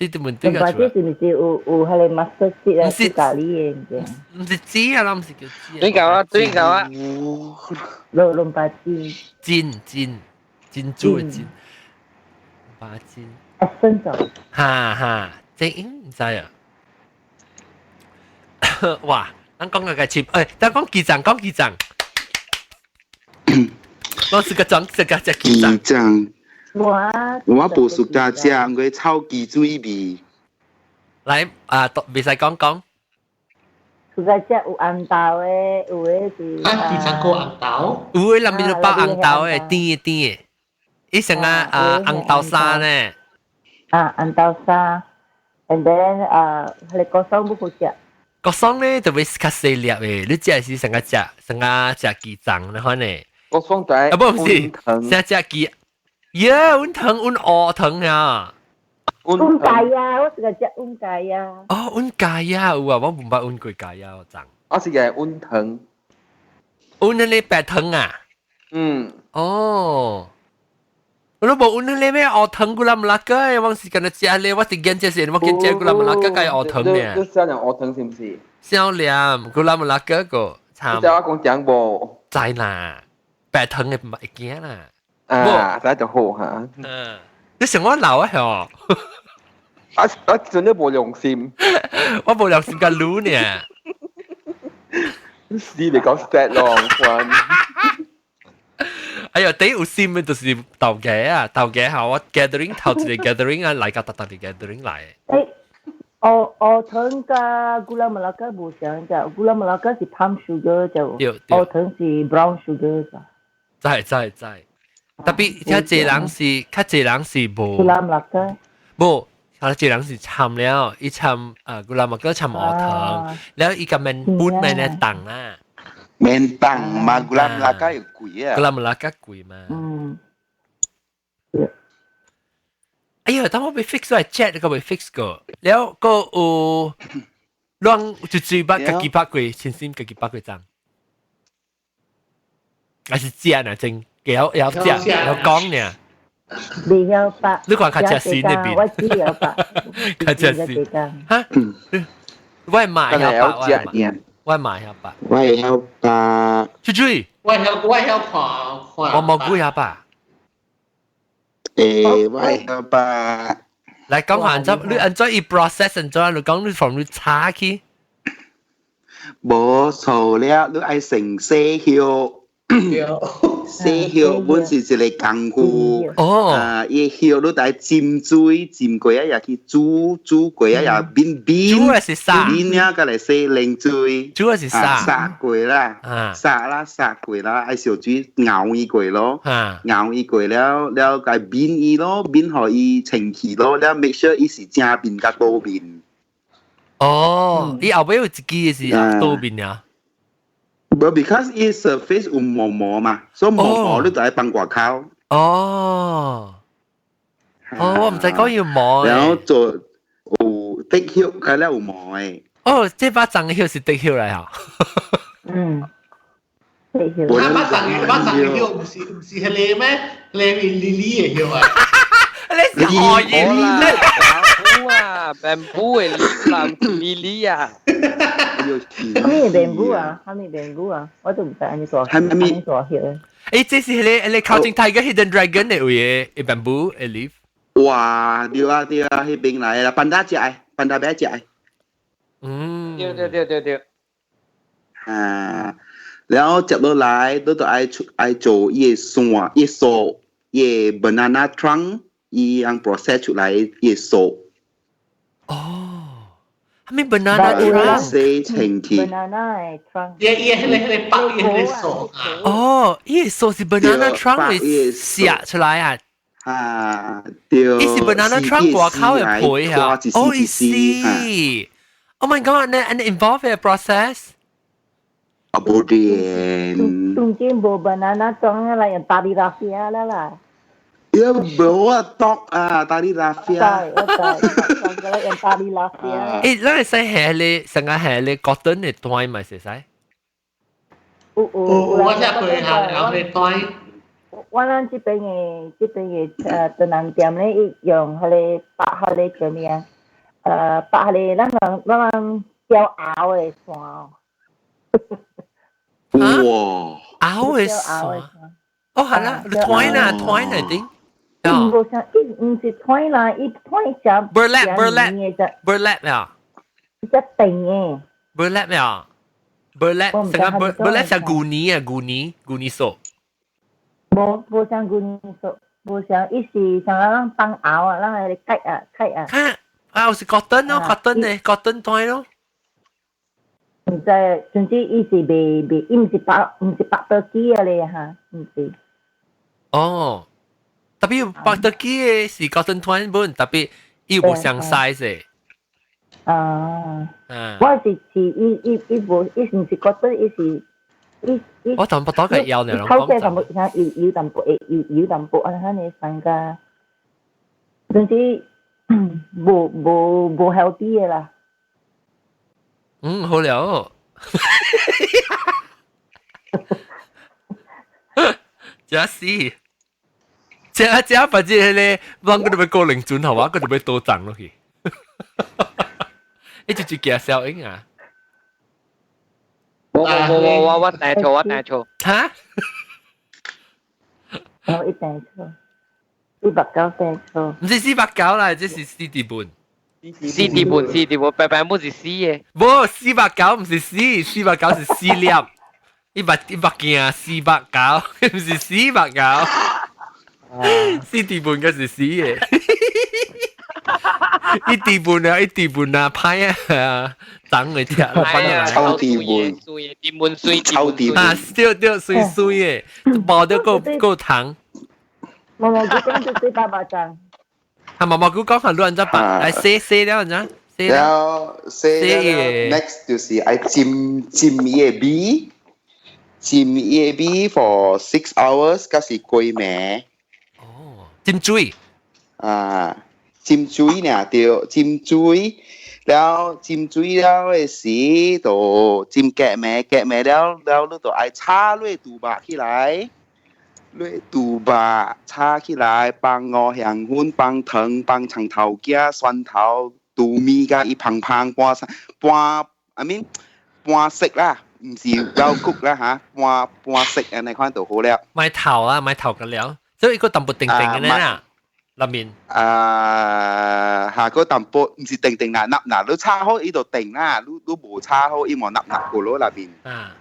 這啲問題龍巴子是唔是有彼個 mustard seed 啊？是咖喱的物件。毋是籽啊，毋是叫籽。對講啊，對講啊。龍龍巴子。煎煎煎豬的煎。巴煎。啊，生咗。哈哈，這應毋知啊。哇！咱講個個切，等講雞棧，講雞棧。我是個裝，這個隻雞棧。雞棧。我我無熟家食，我炒雞水味。來啊，袂使講講。有個只有紅豆的，有的是。啊，雞棧個紅豆。有的內面就包紅豆的，甜的甜的。伊成啊啊紅豆沙呢。啊，紅豆沙，and then 啊，彼個 kosong 不好食。 Kosong 咧特別較細粒的，你食是成個食成個食雞棧那款的。 Kosong 就啊，不是，成食雞，耶，阮糖阮烏糖呀。阮雞啊，我是個食阮雞啊。哦，阮雞啊，有啊，我毋捌阮過雞啊，棧。我是個阮糖。阮那個白糖啊。嗯。哦。我都無阮那個咩烏糖 gula melaka，我是干焦食咧，我是見這是，我見食 gula melaka 該烏糖呢。你少年烏糖是毋是？少年 gula melaka 個。你知我講講無？知啦，白糖的會驚啦。啊，知就好嚇。嗯，你想我老啊？嗬？啊啊！真係無良心，我無良心甲擼呢。死你講 sad 咯，關。哎呀，第有心的就是頭家啊，頭家下我 gathering 頭一個 gathering 啊，來到特特的 gathering 來。誒，烏烏糖佮 gula melaka 無相隻，gula melaka 是 palm sugar 就，烏糖是 brown sugar 咋。知知知，特別較濟人是較濟人是無。 Gula melaka。無，較濟人是摻了，伊摻gula melaka 摻烏糖，了伊個免本免咧凍啊。免凍嘛，gula melaka 又貴啊。 Gula melaka 貴嘛。嗯。哎呀，當我被 fix 咗 chat 個被 fix 過，了個有，攏就最捌家己捌過，親身家己捌過棧。還是食呢？真會曉食，會曉講呢。未曉捌。你看較食新那邊。我只曉捌。較食新。哈？我嘛會曉捌，我嘛會曉捌。我會曉捌。出水。我曉看看。我冇估曉捌。誒，我會曉捌。來講下按怎，你按怎伊 process 按怎，你講你從你炒去。無錯了，你愛先洗葉。洗葉本是一個功夫。哦。啊，伊葉你愛浸水，浸過啊，也去煮，煮過啊，也變變。煮的是啥？變了，閣來洗冷水。煮的是啥？殺過啦，殺啦，殺過啦，愛燒水熬伊過咯，熬伊過了，了該變伊咯，變予伊清氣咯，了 make sure 伊是正面佮倒面。哦，伊後尾有一支是倒面啊。無，because 伊 surface 有毛毛嘛，所以毛毛你就愛放外口。哦，哦，我毋知講要毛。然後做有滴葉，開了有毛的。哦，這把長葉是滴葉來哈。嗯。啊，把長把長葉毋是彼個咩？彼個 lily 的葉啊。你是何葉啦？啊，bamboo 的 leaf 啦，lily 啊。啥物 bamboo 啊？啥物 bamboo 啊？我都毋知按呢大，按呢大葉的。誒，這是彼個靠近 Tiger Hidden Dragon 的位的 bamboo 的 leaf。哇，對啊對啊，彼邊來啦，panda 食的，panda 欲食的。嗯。對對對對對。啊，然後接落來，你就愛出愛做伊的線，伊素，伊的 banana trunk，伊樣 process 出來伊的素。哦，係咪 banana trunk？洗清氣。 banana 的 trunk。伊伊彼個白伊彼個素啊。哦，伊的素是 banana trunk 的寫出來啊。啊，對。伊是 banana trunk 外口的皮啊。哦，伊是。Oh my god！你你 involve 嘅 process？啊，無電。當今無 banana trunk 啦，用 tali rafia 啦啦。呀，無啊，篤啊，tali rafia。我知，我知，用 tali rafia。誒，咱會使下咧，成個下咧 cotton 的袋嘛，會使？有有，我食過下，然後咧袋。我咱這邊的這邊的唐人店咧，伊用彼個白彼個叫咩啊？白咧，咱人咱人叫拗的山。哇！拗的山。哦，係啦，你團啦，團嚟頂。無像伊毋是團啦，伊團只 burlap burlap burlap 啊。只定的。 burlap 啊。burlap 成個 burlap 像舊年啊，舊年舊年數。無無像舊年數，無像伊是像咱放牛啊，咱來蓋啊蓋啊。啊，有是 cotton 咯，cotton 呢，cotton 團咯。毋知，總之伊是袂袂，伊毋是白，毋是白多機啊咧哈，毋是。哦，特別白多機的是 cotton 團本，特別伊無相 size 的。啊，我是是伊伊伊無，伊毋是 cotton，伊是伊伊。我淡薄多個腰呢，頭家淡薄，像有有淡薄會有有淡薄啊，哈呢三個，總之無無無 healthy 的啦。嗯，好了。這是，這這把這個，我個都要過靈準，好嘛？我都要多漲落去。你就就驚效應啊！我我我我我訂錯，我訂錯。嚇？我一訂錯，490訂錯。唔是490啦，這是四點半。四點半，四點半，白白本是四嘅。無，四百九唔是四，四百九是四粒。一百一百件490，唔是四百九。四點半嘅是四嘅。一點半啊，一點半啊，歹啊，等嚟聽。抽點半，點半水，抽點啊，對對，水水嘅，無得夠夠糖。毛毛菇講就對八百張。係毛毛菇講係亂咗白，來寫寫了，你寫了，寫了。Next 就是愛浸浸伊个米，浸伊个米 for 6 hours，嗰是規暝。哦，浸水。啊。浸水爾對，浸水了，浸水了的時，就浸隔暝，隔暝了了，你就愛炒落豬肉起來，落豬肉炒起來，放五香粉，放糖，放葱頭仔、蒜頭、豬米甲伊芳芳半半，I mean 半熟啦，毋是well cook 啦嚇，半半熟按呢款就好了。買頭啊，買頭個了，所以個淡薄定定嘅啦。內面啊，下個淡薄毋是定定啦，納納你炒好伊就定啦，你你無炒好伊無納納過落內面。啊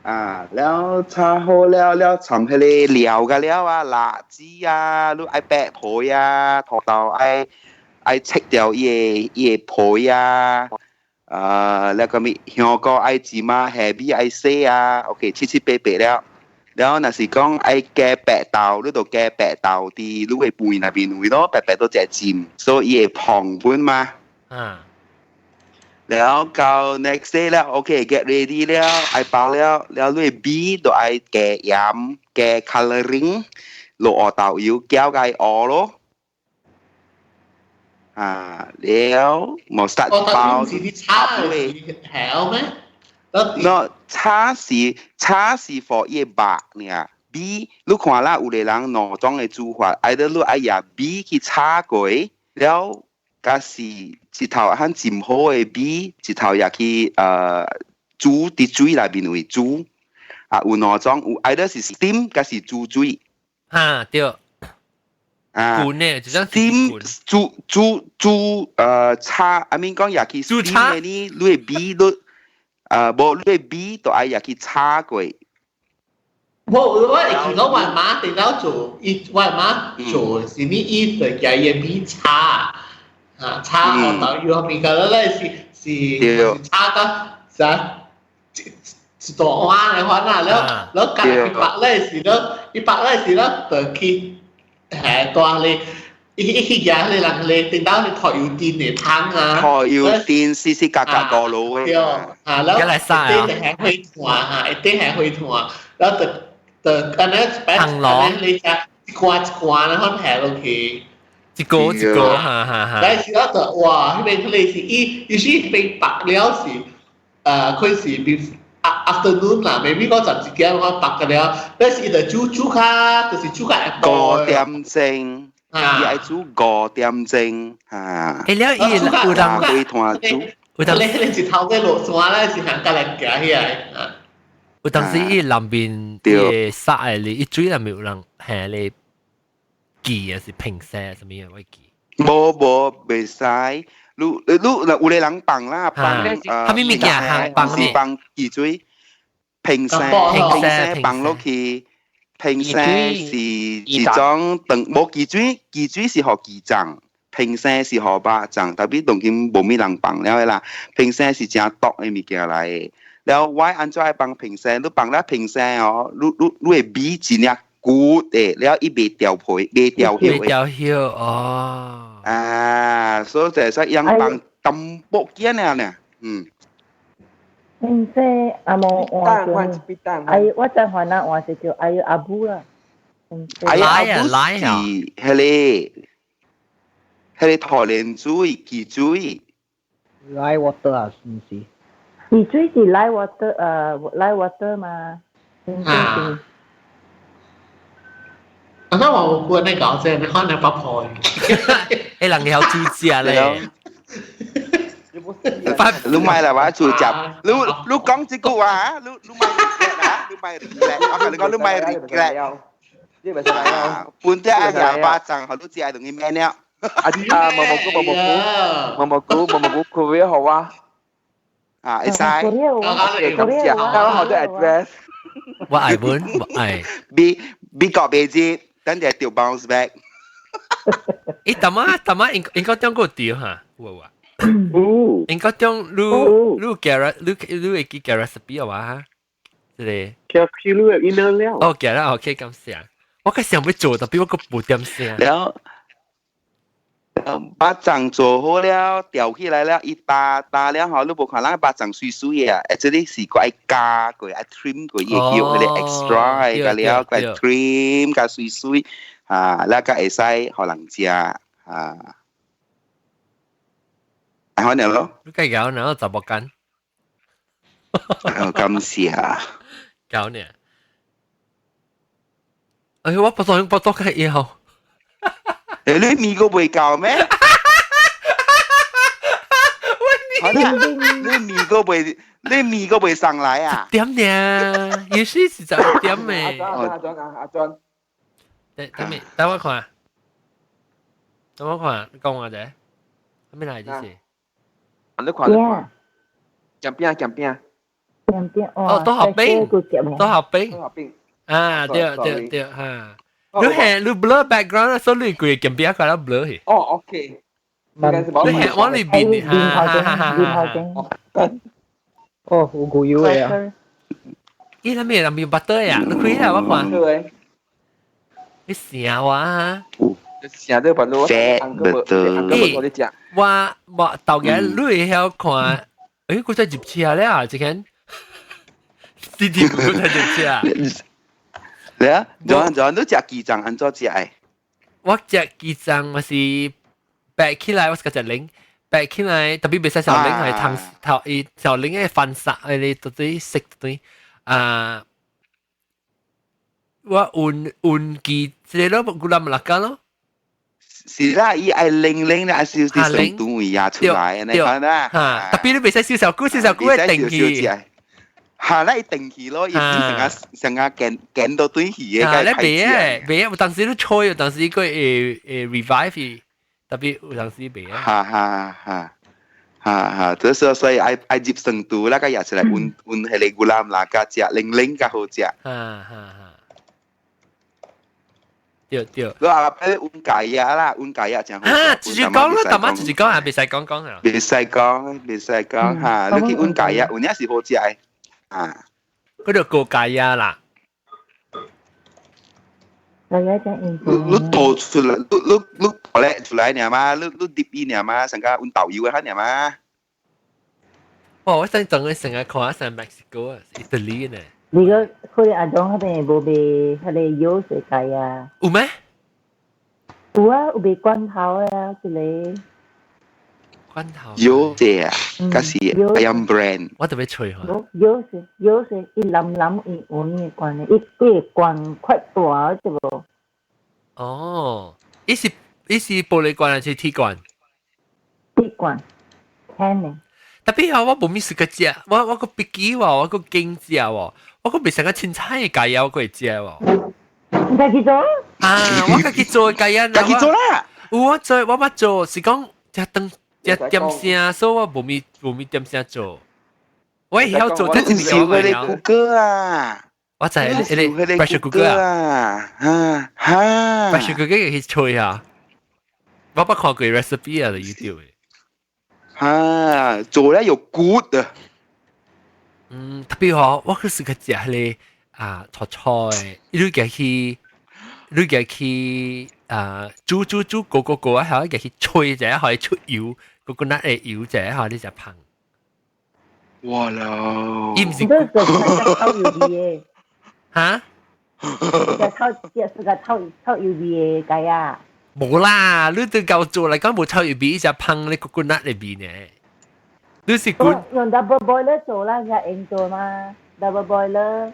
啊，了炒好了了，摻彼个料個了啊，辣子啊，你愛白皮啊，土豆愛愛切掉伊个伊个皮啊，啊，了個物香菇愛煎啊，蝦米愛洗啊，OK，七七八八了。然後若是講愛加白豆，你就加白豆佇你的飯內面位咯，白白都食浸，所以伊會胖本嘛。啊。然後到 next day 了，OK，get ready 了，愛包了，了你的米就愛加鹽、加 coloring，落學豆油，攪佢學咯。啊，了冇 start 包。是你炒的是鹹咩？喏，炒是炒是 for 伊個肉爾，米你看啦，有個人兩種的煮法，愛得你愛用米去炒過，了，甲是一頭較浸好的米，一頭也去煮佇水內面位煮，啊有兩種，有愛得是 steam，甲是煮水。啊對。啊，滾呢，就 steam 煮煮煮炒，I mean 講也去 steam 的呢，你的米你。啊，無你的米都愛也去炒過。無，我會記講我媽佇了做，伊我媽做是物伊就加伊米炒，啊炒學豆油後面個咧是是炒到啥一一大碗的款啊，了了加一百咧是了，一百咧是了就去下大咧。伊伊去夾迄個人咧，頂到是拖油電的湯啊，拖油電絲絲格格過路的，對，啊，然後一啲就係火炭哈，一啲係火炭，然後就就按呢擺，按呢你食一罐一罐，然後下落去，一個一個，哈哈哈。但是我就哇，彼邊彼個是伊，伊是彼邊白了是，佢是比 afternoon 啦，maybe 講11點我白個了，但是伊就煮煮較，就是煮較下晡5點鐘。伊愛煮5點鐘嚇。誒，了伊有人會團煮。有當你你一頭先落山咧，是行過來行起來。有當時伊南邊伊殺的哩，伊水內面有人係咧記啊，是平聲什麼樣我記。無無袂使，你你有個人放啦，放蝦米物件行放是放汽水，平聲平聲放落去，平聲是一種長無汽水，汽水是予雞髒。平生是予肉粽，特別當今無物人放了的啦。平生是誠毒的物件來的。了我按怎愛放平生？你放了平生哦，你你你會味真正骨的，了伊袂掉皮，袂掉葉。袂掉葉哦。啊，所以就使樣放淡薄仔爾呢，嗯。平生阿無換轉，哎，我在雲南換是叫哎阿母啦。哎阿母是彼個。彼個桃蓮水、汽水。 Lye water 啊，是毋是？汽水是 lye water，lye water 嘛。啊。啊，那我有你搞這，你可能不破。欸，人會曉煮食咧。你莫來話煮食，你你講這句話，你你莫 regret 啊，你莫 regret，我共你講你莫 regret。你咪使啦。本地阿廿八層，好多只係同你咩了？啊啊！毛毛菇毛毛菇毛毛菇毛毛菇 Korea 好啊！啊，會使。感謝，剛好的 address。我愛問，我愛。美美國袂接，等陣就 bounce back。欸，淡仔淡仔應應該中國對哈，有啊。應該中你你夾你你會記夾 recipe 啊嘛？這個。夾去你的 email 了。哦，夾啦，OK，感謝。我較想欲做，特別我閣無點聲。了。肉粽做好了，吊起來了，伊打打了後，你無看人肉粽媠媠的啊？這裡是閣愛加過，愛 trim 過，伊會叫彼個 extra 的，加了閣愛 trim 加媠媠，啊，了才會使予人食啊。按呢咯。你計搞然後查某間。哦，感謝。搞呢？哎，我不做，不做個以後。欸，你麵閣袂夠咩？你你麵閣袂，你麵閣袂送來啊？點呢？有時是十一點的。阿莊阿莊阿莊，等等咩？等我看，等我看，你講我者，啥物來這是？你看你看，鹹餅鹹餅。鹹餅哦，都好冰，都好冰，都好冰。啊，對對對，哈。你係你 blur background 所以你規個鹹餅看到 blur 去。哦，OK。你係往裏邊，哈哈哈哈。哦，有牛油的啊。咦，那邊人有 butter 呀？你開啦，我看。你成我啊！成都白滷， butter。我我頭家你會曉看，誒，佢在入車了，這間。弟弟佢在入車。嚟啊！做做你食雞腸按怎食的？我食雞腸嘛是白起來，我是個食零白起來，特別袂使小零係湯頭伊小零嘅翻殺，你到底食對啊？我換換雞，這個咯，gula melaka 咯。是啦，伊愛冷冷啦，少啲成都會壓出來，你看啦。嚇！特別你袂使燒小菇，燒小菇會定去。嚇！你定去咯，伊成個成個捲捲到對去嘅。嚇！你袂啊，袂啊！有當時你吹，有當時佢會會 revive，特別有當時袂啊。哈哈哈！哈哈，這時候所以愛愛入成都，那個也是來溫溫彼個 gula melaka 食，冷冷較好食。哈哈哈！對對。你話俾溫咖椰啦，溫咖椰真好。啊，直接講咯，大媽直接講啊，袂使講講啊。袂使講，袂使講嚇，你去溫咖椰，有影是好食的。啊，嗰度高咖椰啦。咖椰真應你倒出來，你你你倒咧出來爾嘛？你你入伊爾嘛？成個溫豆油的爾嘛？哇！我想等佢成日看成墨西哥啊，意大利呢。你個可能阿中彼邊無賣彼個油水雞啊？有咩？有啊，有賣罐頭啊，這個。罐頭。有隻啊，嗰是 ayam brand。我特別吹嚇。有是有是，伊藍藍伊有呢罐的，伊伊罐塊大對無？哦，伊是玻璃罐還是鐵罐？鐵罐，聽呢。特別啊，我無咪食個食，我個筆記喎，我個經食喎，我個未成個凊彩的雞仔，我個會食喎。你家己做？啊，我家己做的雞仔。家己做啦。有我做，我捌做，是講食頓食點聲，所以我無咪點聲做。我會曉做，但是是嗰個 cooker 啊。我知你 pressure cooker 啊，哈哈，pressure cooker 去吹啊。我捌看過 recipe 啊，YouTube 的。哈，做咧又 good 啊。嗯，特別嗬，我去試個食咧啊，炒菜，你家去啊，煮煮煮，個個個啊，係家去吹者，可以出油，個個那會油者，嚇你就芳。哇啦！伊毋是你做臭油味的。哈？食臭食是個臭臭油味的雞啊！無啦，你對夠做嚟講無臭油味，就芳你 coconut 的味呢。你是滾用 double boiler 做啦，就用做嘛，double boiler。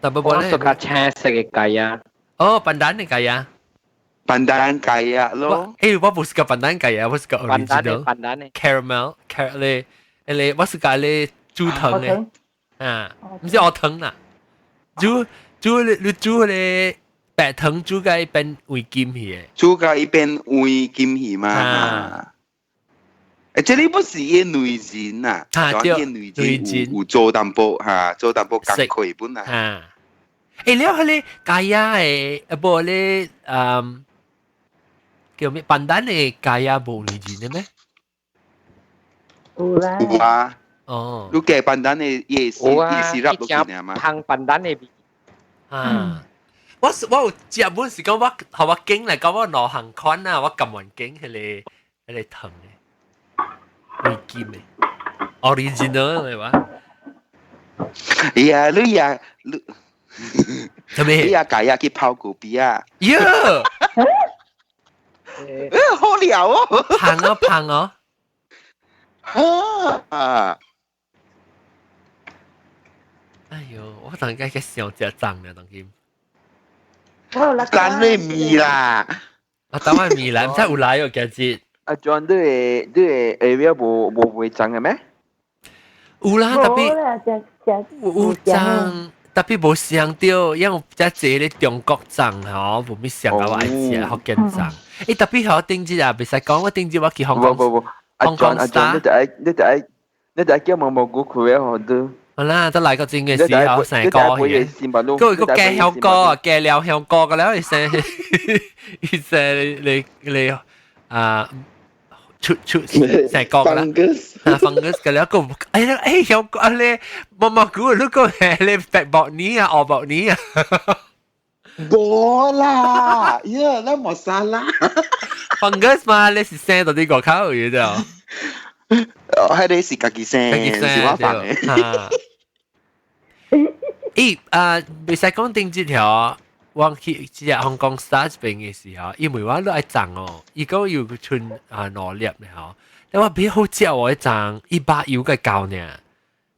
double boiler 我較青色的雞啊。哦，pandan 的雞啊。 pandan 雞啊咯。誒，我無是個 pandan 雞啊，我是個 original。 pandan 的 caramel car 咧，咧，我是個咧煮糖的，啊，毋是烏糖啦，煮煮你煮咧白糖煮個變黃金去的，煮個伊變黃金去嘛。誒，這裡不是伊內人啊，對，內人有做淡薄哈，做淡薄工課本啊。啊，誒，了彼個雞仔的，啊無咧，嗯，叫咩？pandan 的雞仔無內人的咩？有啦。有啊。哦。你加 pandan 的伊是伊是入落去爾嘛？芳 pandan 的味。啊。我有食本是講我，予我經來講我兩項款啊，我甘願經彼個糖的。黃金的，original 的哇。哎呀，你呀，你，做咩？你呀，家呀去泡咖啡啊？喲！誒，好料哦！芳哦，芳哦。啊！哎呦，我突然間去想食粽了，當今。等你面啦！啊，等我面啦，毋知有來哦，今日。阿 John，你的 area 無賣粽的咩？有啦，特別有粽，特別無上到，因為遮濟咧中國粽吼，無咩上到我愛食福建粽。欸，特別吼頂日啊，袂使講，我頂日我去香港，無無無，阿 John 阿 John，你就愛叫毛毛菇開好多。好啦，都來個真嘅時候，成個嘅，佢個加香膏啊，加料香膏個了，伊生伊生你你啊。出出成個啦，啊 fungus 個了個，哎呀哎香膏啊咧，毛毛菇你個係咧白薄泥啊，烏薄泥啊，無啦，呀，咱無啥啦，fungus 嘛，你是生到啲個口嘅啫。哦，彼個是家己生，是我放的。咦啊，袂使講頂這條。我去這隻香港 Star 這邊的時候，因為我都愛粽哦，伊講有賰啊兩粒呢吼，但我買好食哦，粽伊包油個夠呢，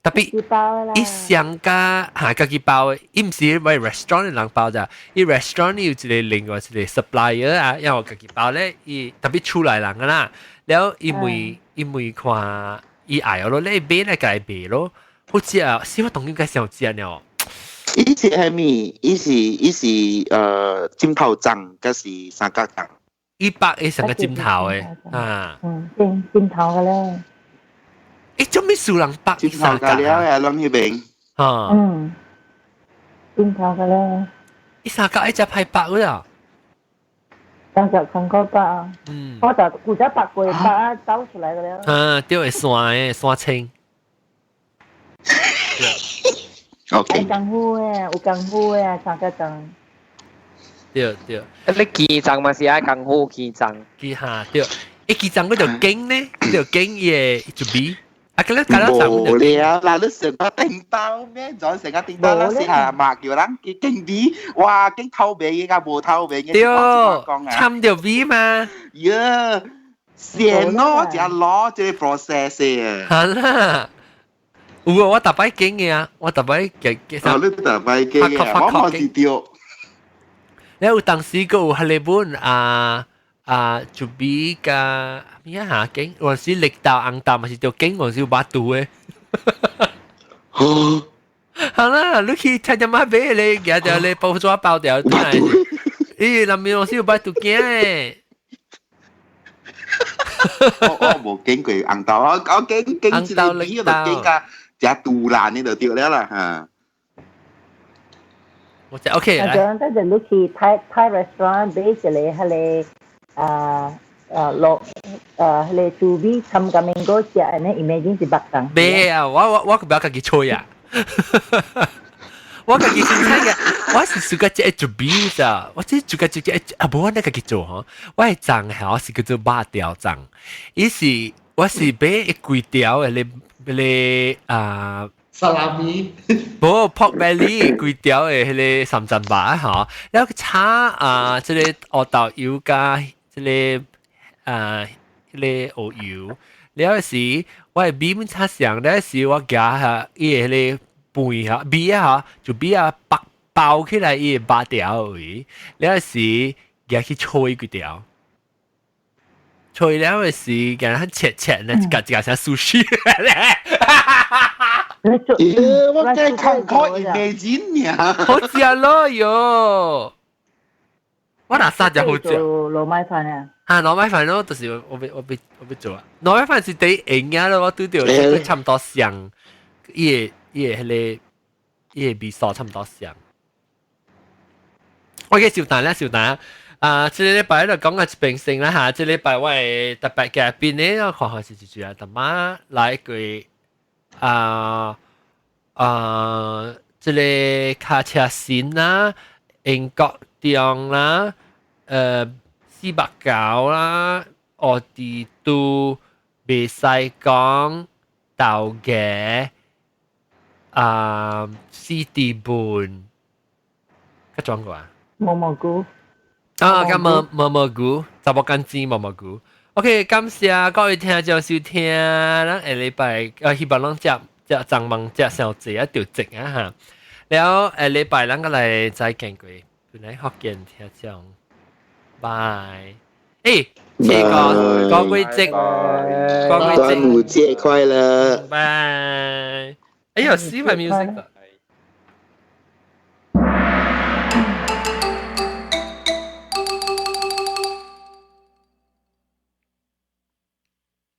特別伊上加嚇家己包的，伊毋是買 restaurant 的人包咋，伊 restaurant 有一個另外一個 supplier 啊，然後家己包咧，伊特別厝內人啊啦，了伊問看伊愛咯，你買來家己賣咯，好食啊，是我當今該想食了。伊是蝦米？伊是針頭粽，抑是三角粽？伊包會成個針頭的啊。嗯，針針頭的咧。欸，做咩數人包針頭個了呀，攏彼邊。啊。嗯，針頭的咧。伊三角一隻歹包啊。當時看過包。嗯。我就負責包過包啊，走出來個了。啊，對，會山的山青。 OK。有功夫的，有功夫的，三角粽。對對。你雞粽嘛是愛功夫雞粽。雞哈對，欸雞粽嗰條經呢？條經伊會就味。啊，咁你搞到無了啦！你成個叮當咩？再成個叮當啦，是下嘛叫人去經味，哇！經透味嘅，無透味嘅。對，摻著味嘛。呀，先咯，只攞這個 process 嘅。好啦。有啊，我逐擺經嘅啊，我逐擺嘅。哦，你逐擺經嘅，我冇是對。你有當時個有彼個本啊啊，就比較咩啊嚇景，有時綠豆紅豆嘛是條景，有時有肉肚的。好啦，你去菜店買買咧，舉條咧包紙包掉，咦，南面有時有肉肚羹的。我無見過紅豆，我見見一個米就見甲食肚腩的就對了啦嚇。我就 OK 啊，這樣等陣你去 Thai restaurant 買一個彼個啊啊落啊彼個豬尾參甲面果食，按呢 imagine 是肉粽。買啊！我不要家己吹啊！我家己凊彩嘅，我是自家食豬尾咋，我這自家自己啊，無我那家己做吼，我的粽吼是叫做肉條粽，伊是我是買一規條的咧咧啊。沙拉米，無 pork belly 規條的彼個三層肉吼，然後炒啊，這個烏豆油加這個啊，彼個烏油，了時我的米本較上，了時我夾下伊的彼個飯哈米啊，就米啊包包起來伊個肉條位，了時夾去吹幾條。吹了的時，夾它切切咧，一個一個像壽司咧。咦，我真係看 imagine 呀，好食咯喲！我哪啥就好食。糯米飯啊？嚇，糯米飯咯，就是我欲做啊。糯米飯是第硬啊咯，我拄著佢差唔多像，伊個彼個伊個味素差唔多像。OK，小蛋啦，小蛋。啊，這個禮拜就講個一邊先啦嚇，這禮拜我會特別嘉賓咧，我看看是一句啊，大媽來過啊啊，這個卡車線啦，英國中啦，489啦，烏地都袂使講豆芽啊，四地本，較轉過啊？毛毛菇。啊，咁毛毛毛菇，查某干煎毛毛菇。OK，感謝各位聽眾收聽，咱下禮拜希望攏食食髒問食傷濟啊，著濟啊哈。了下禮拜咱閣來再見過，本來福建聽眾，拜。欸，這個高貴節，高貴節，端午節快樂，拜。哎呦，see my music。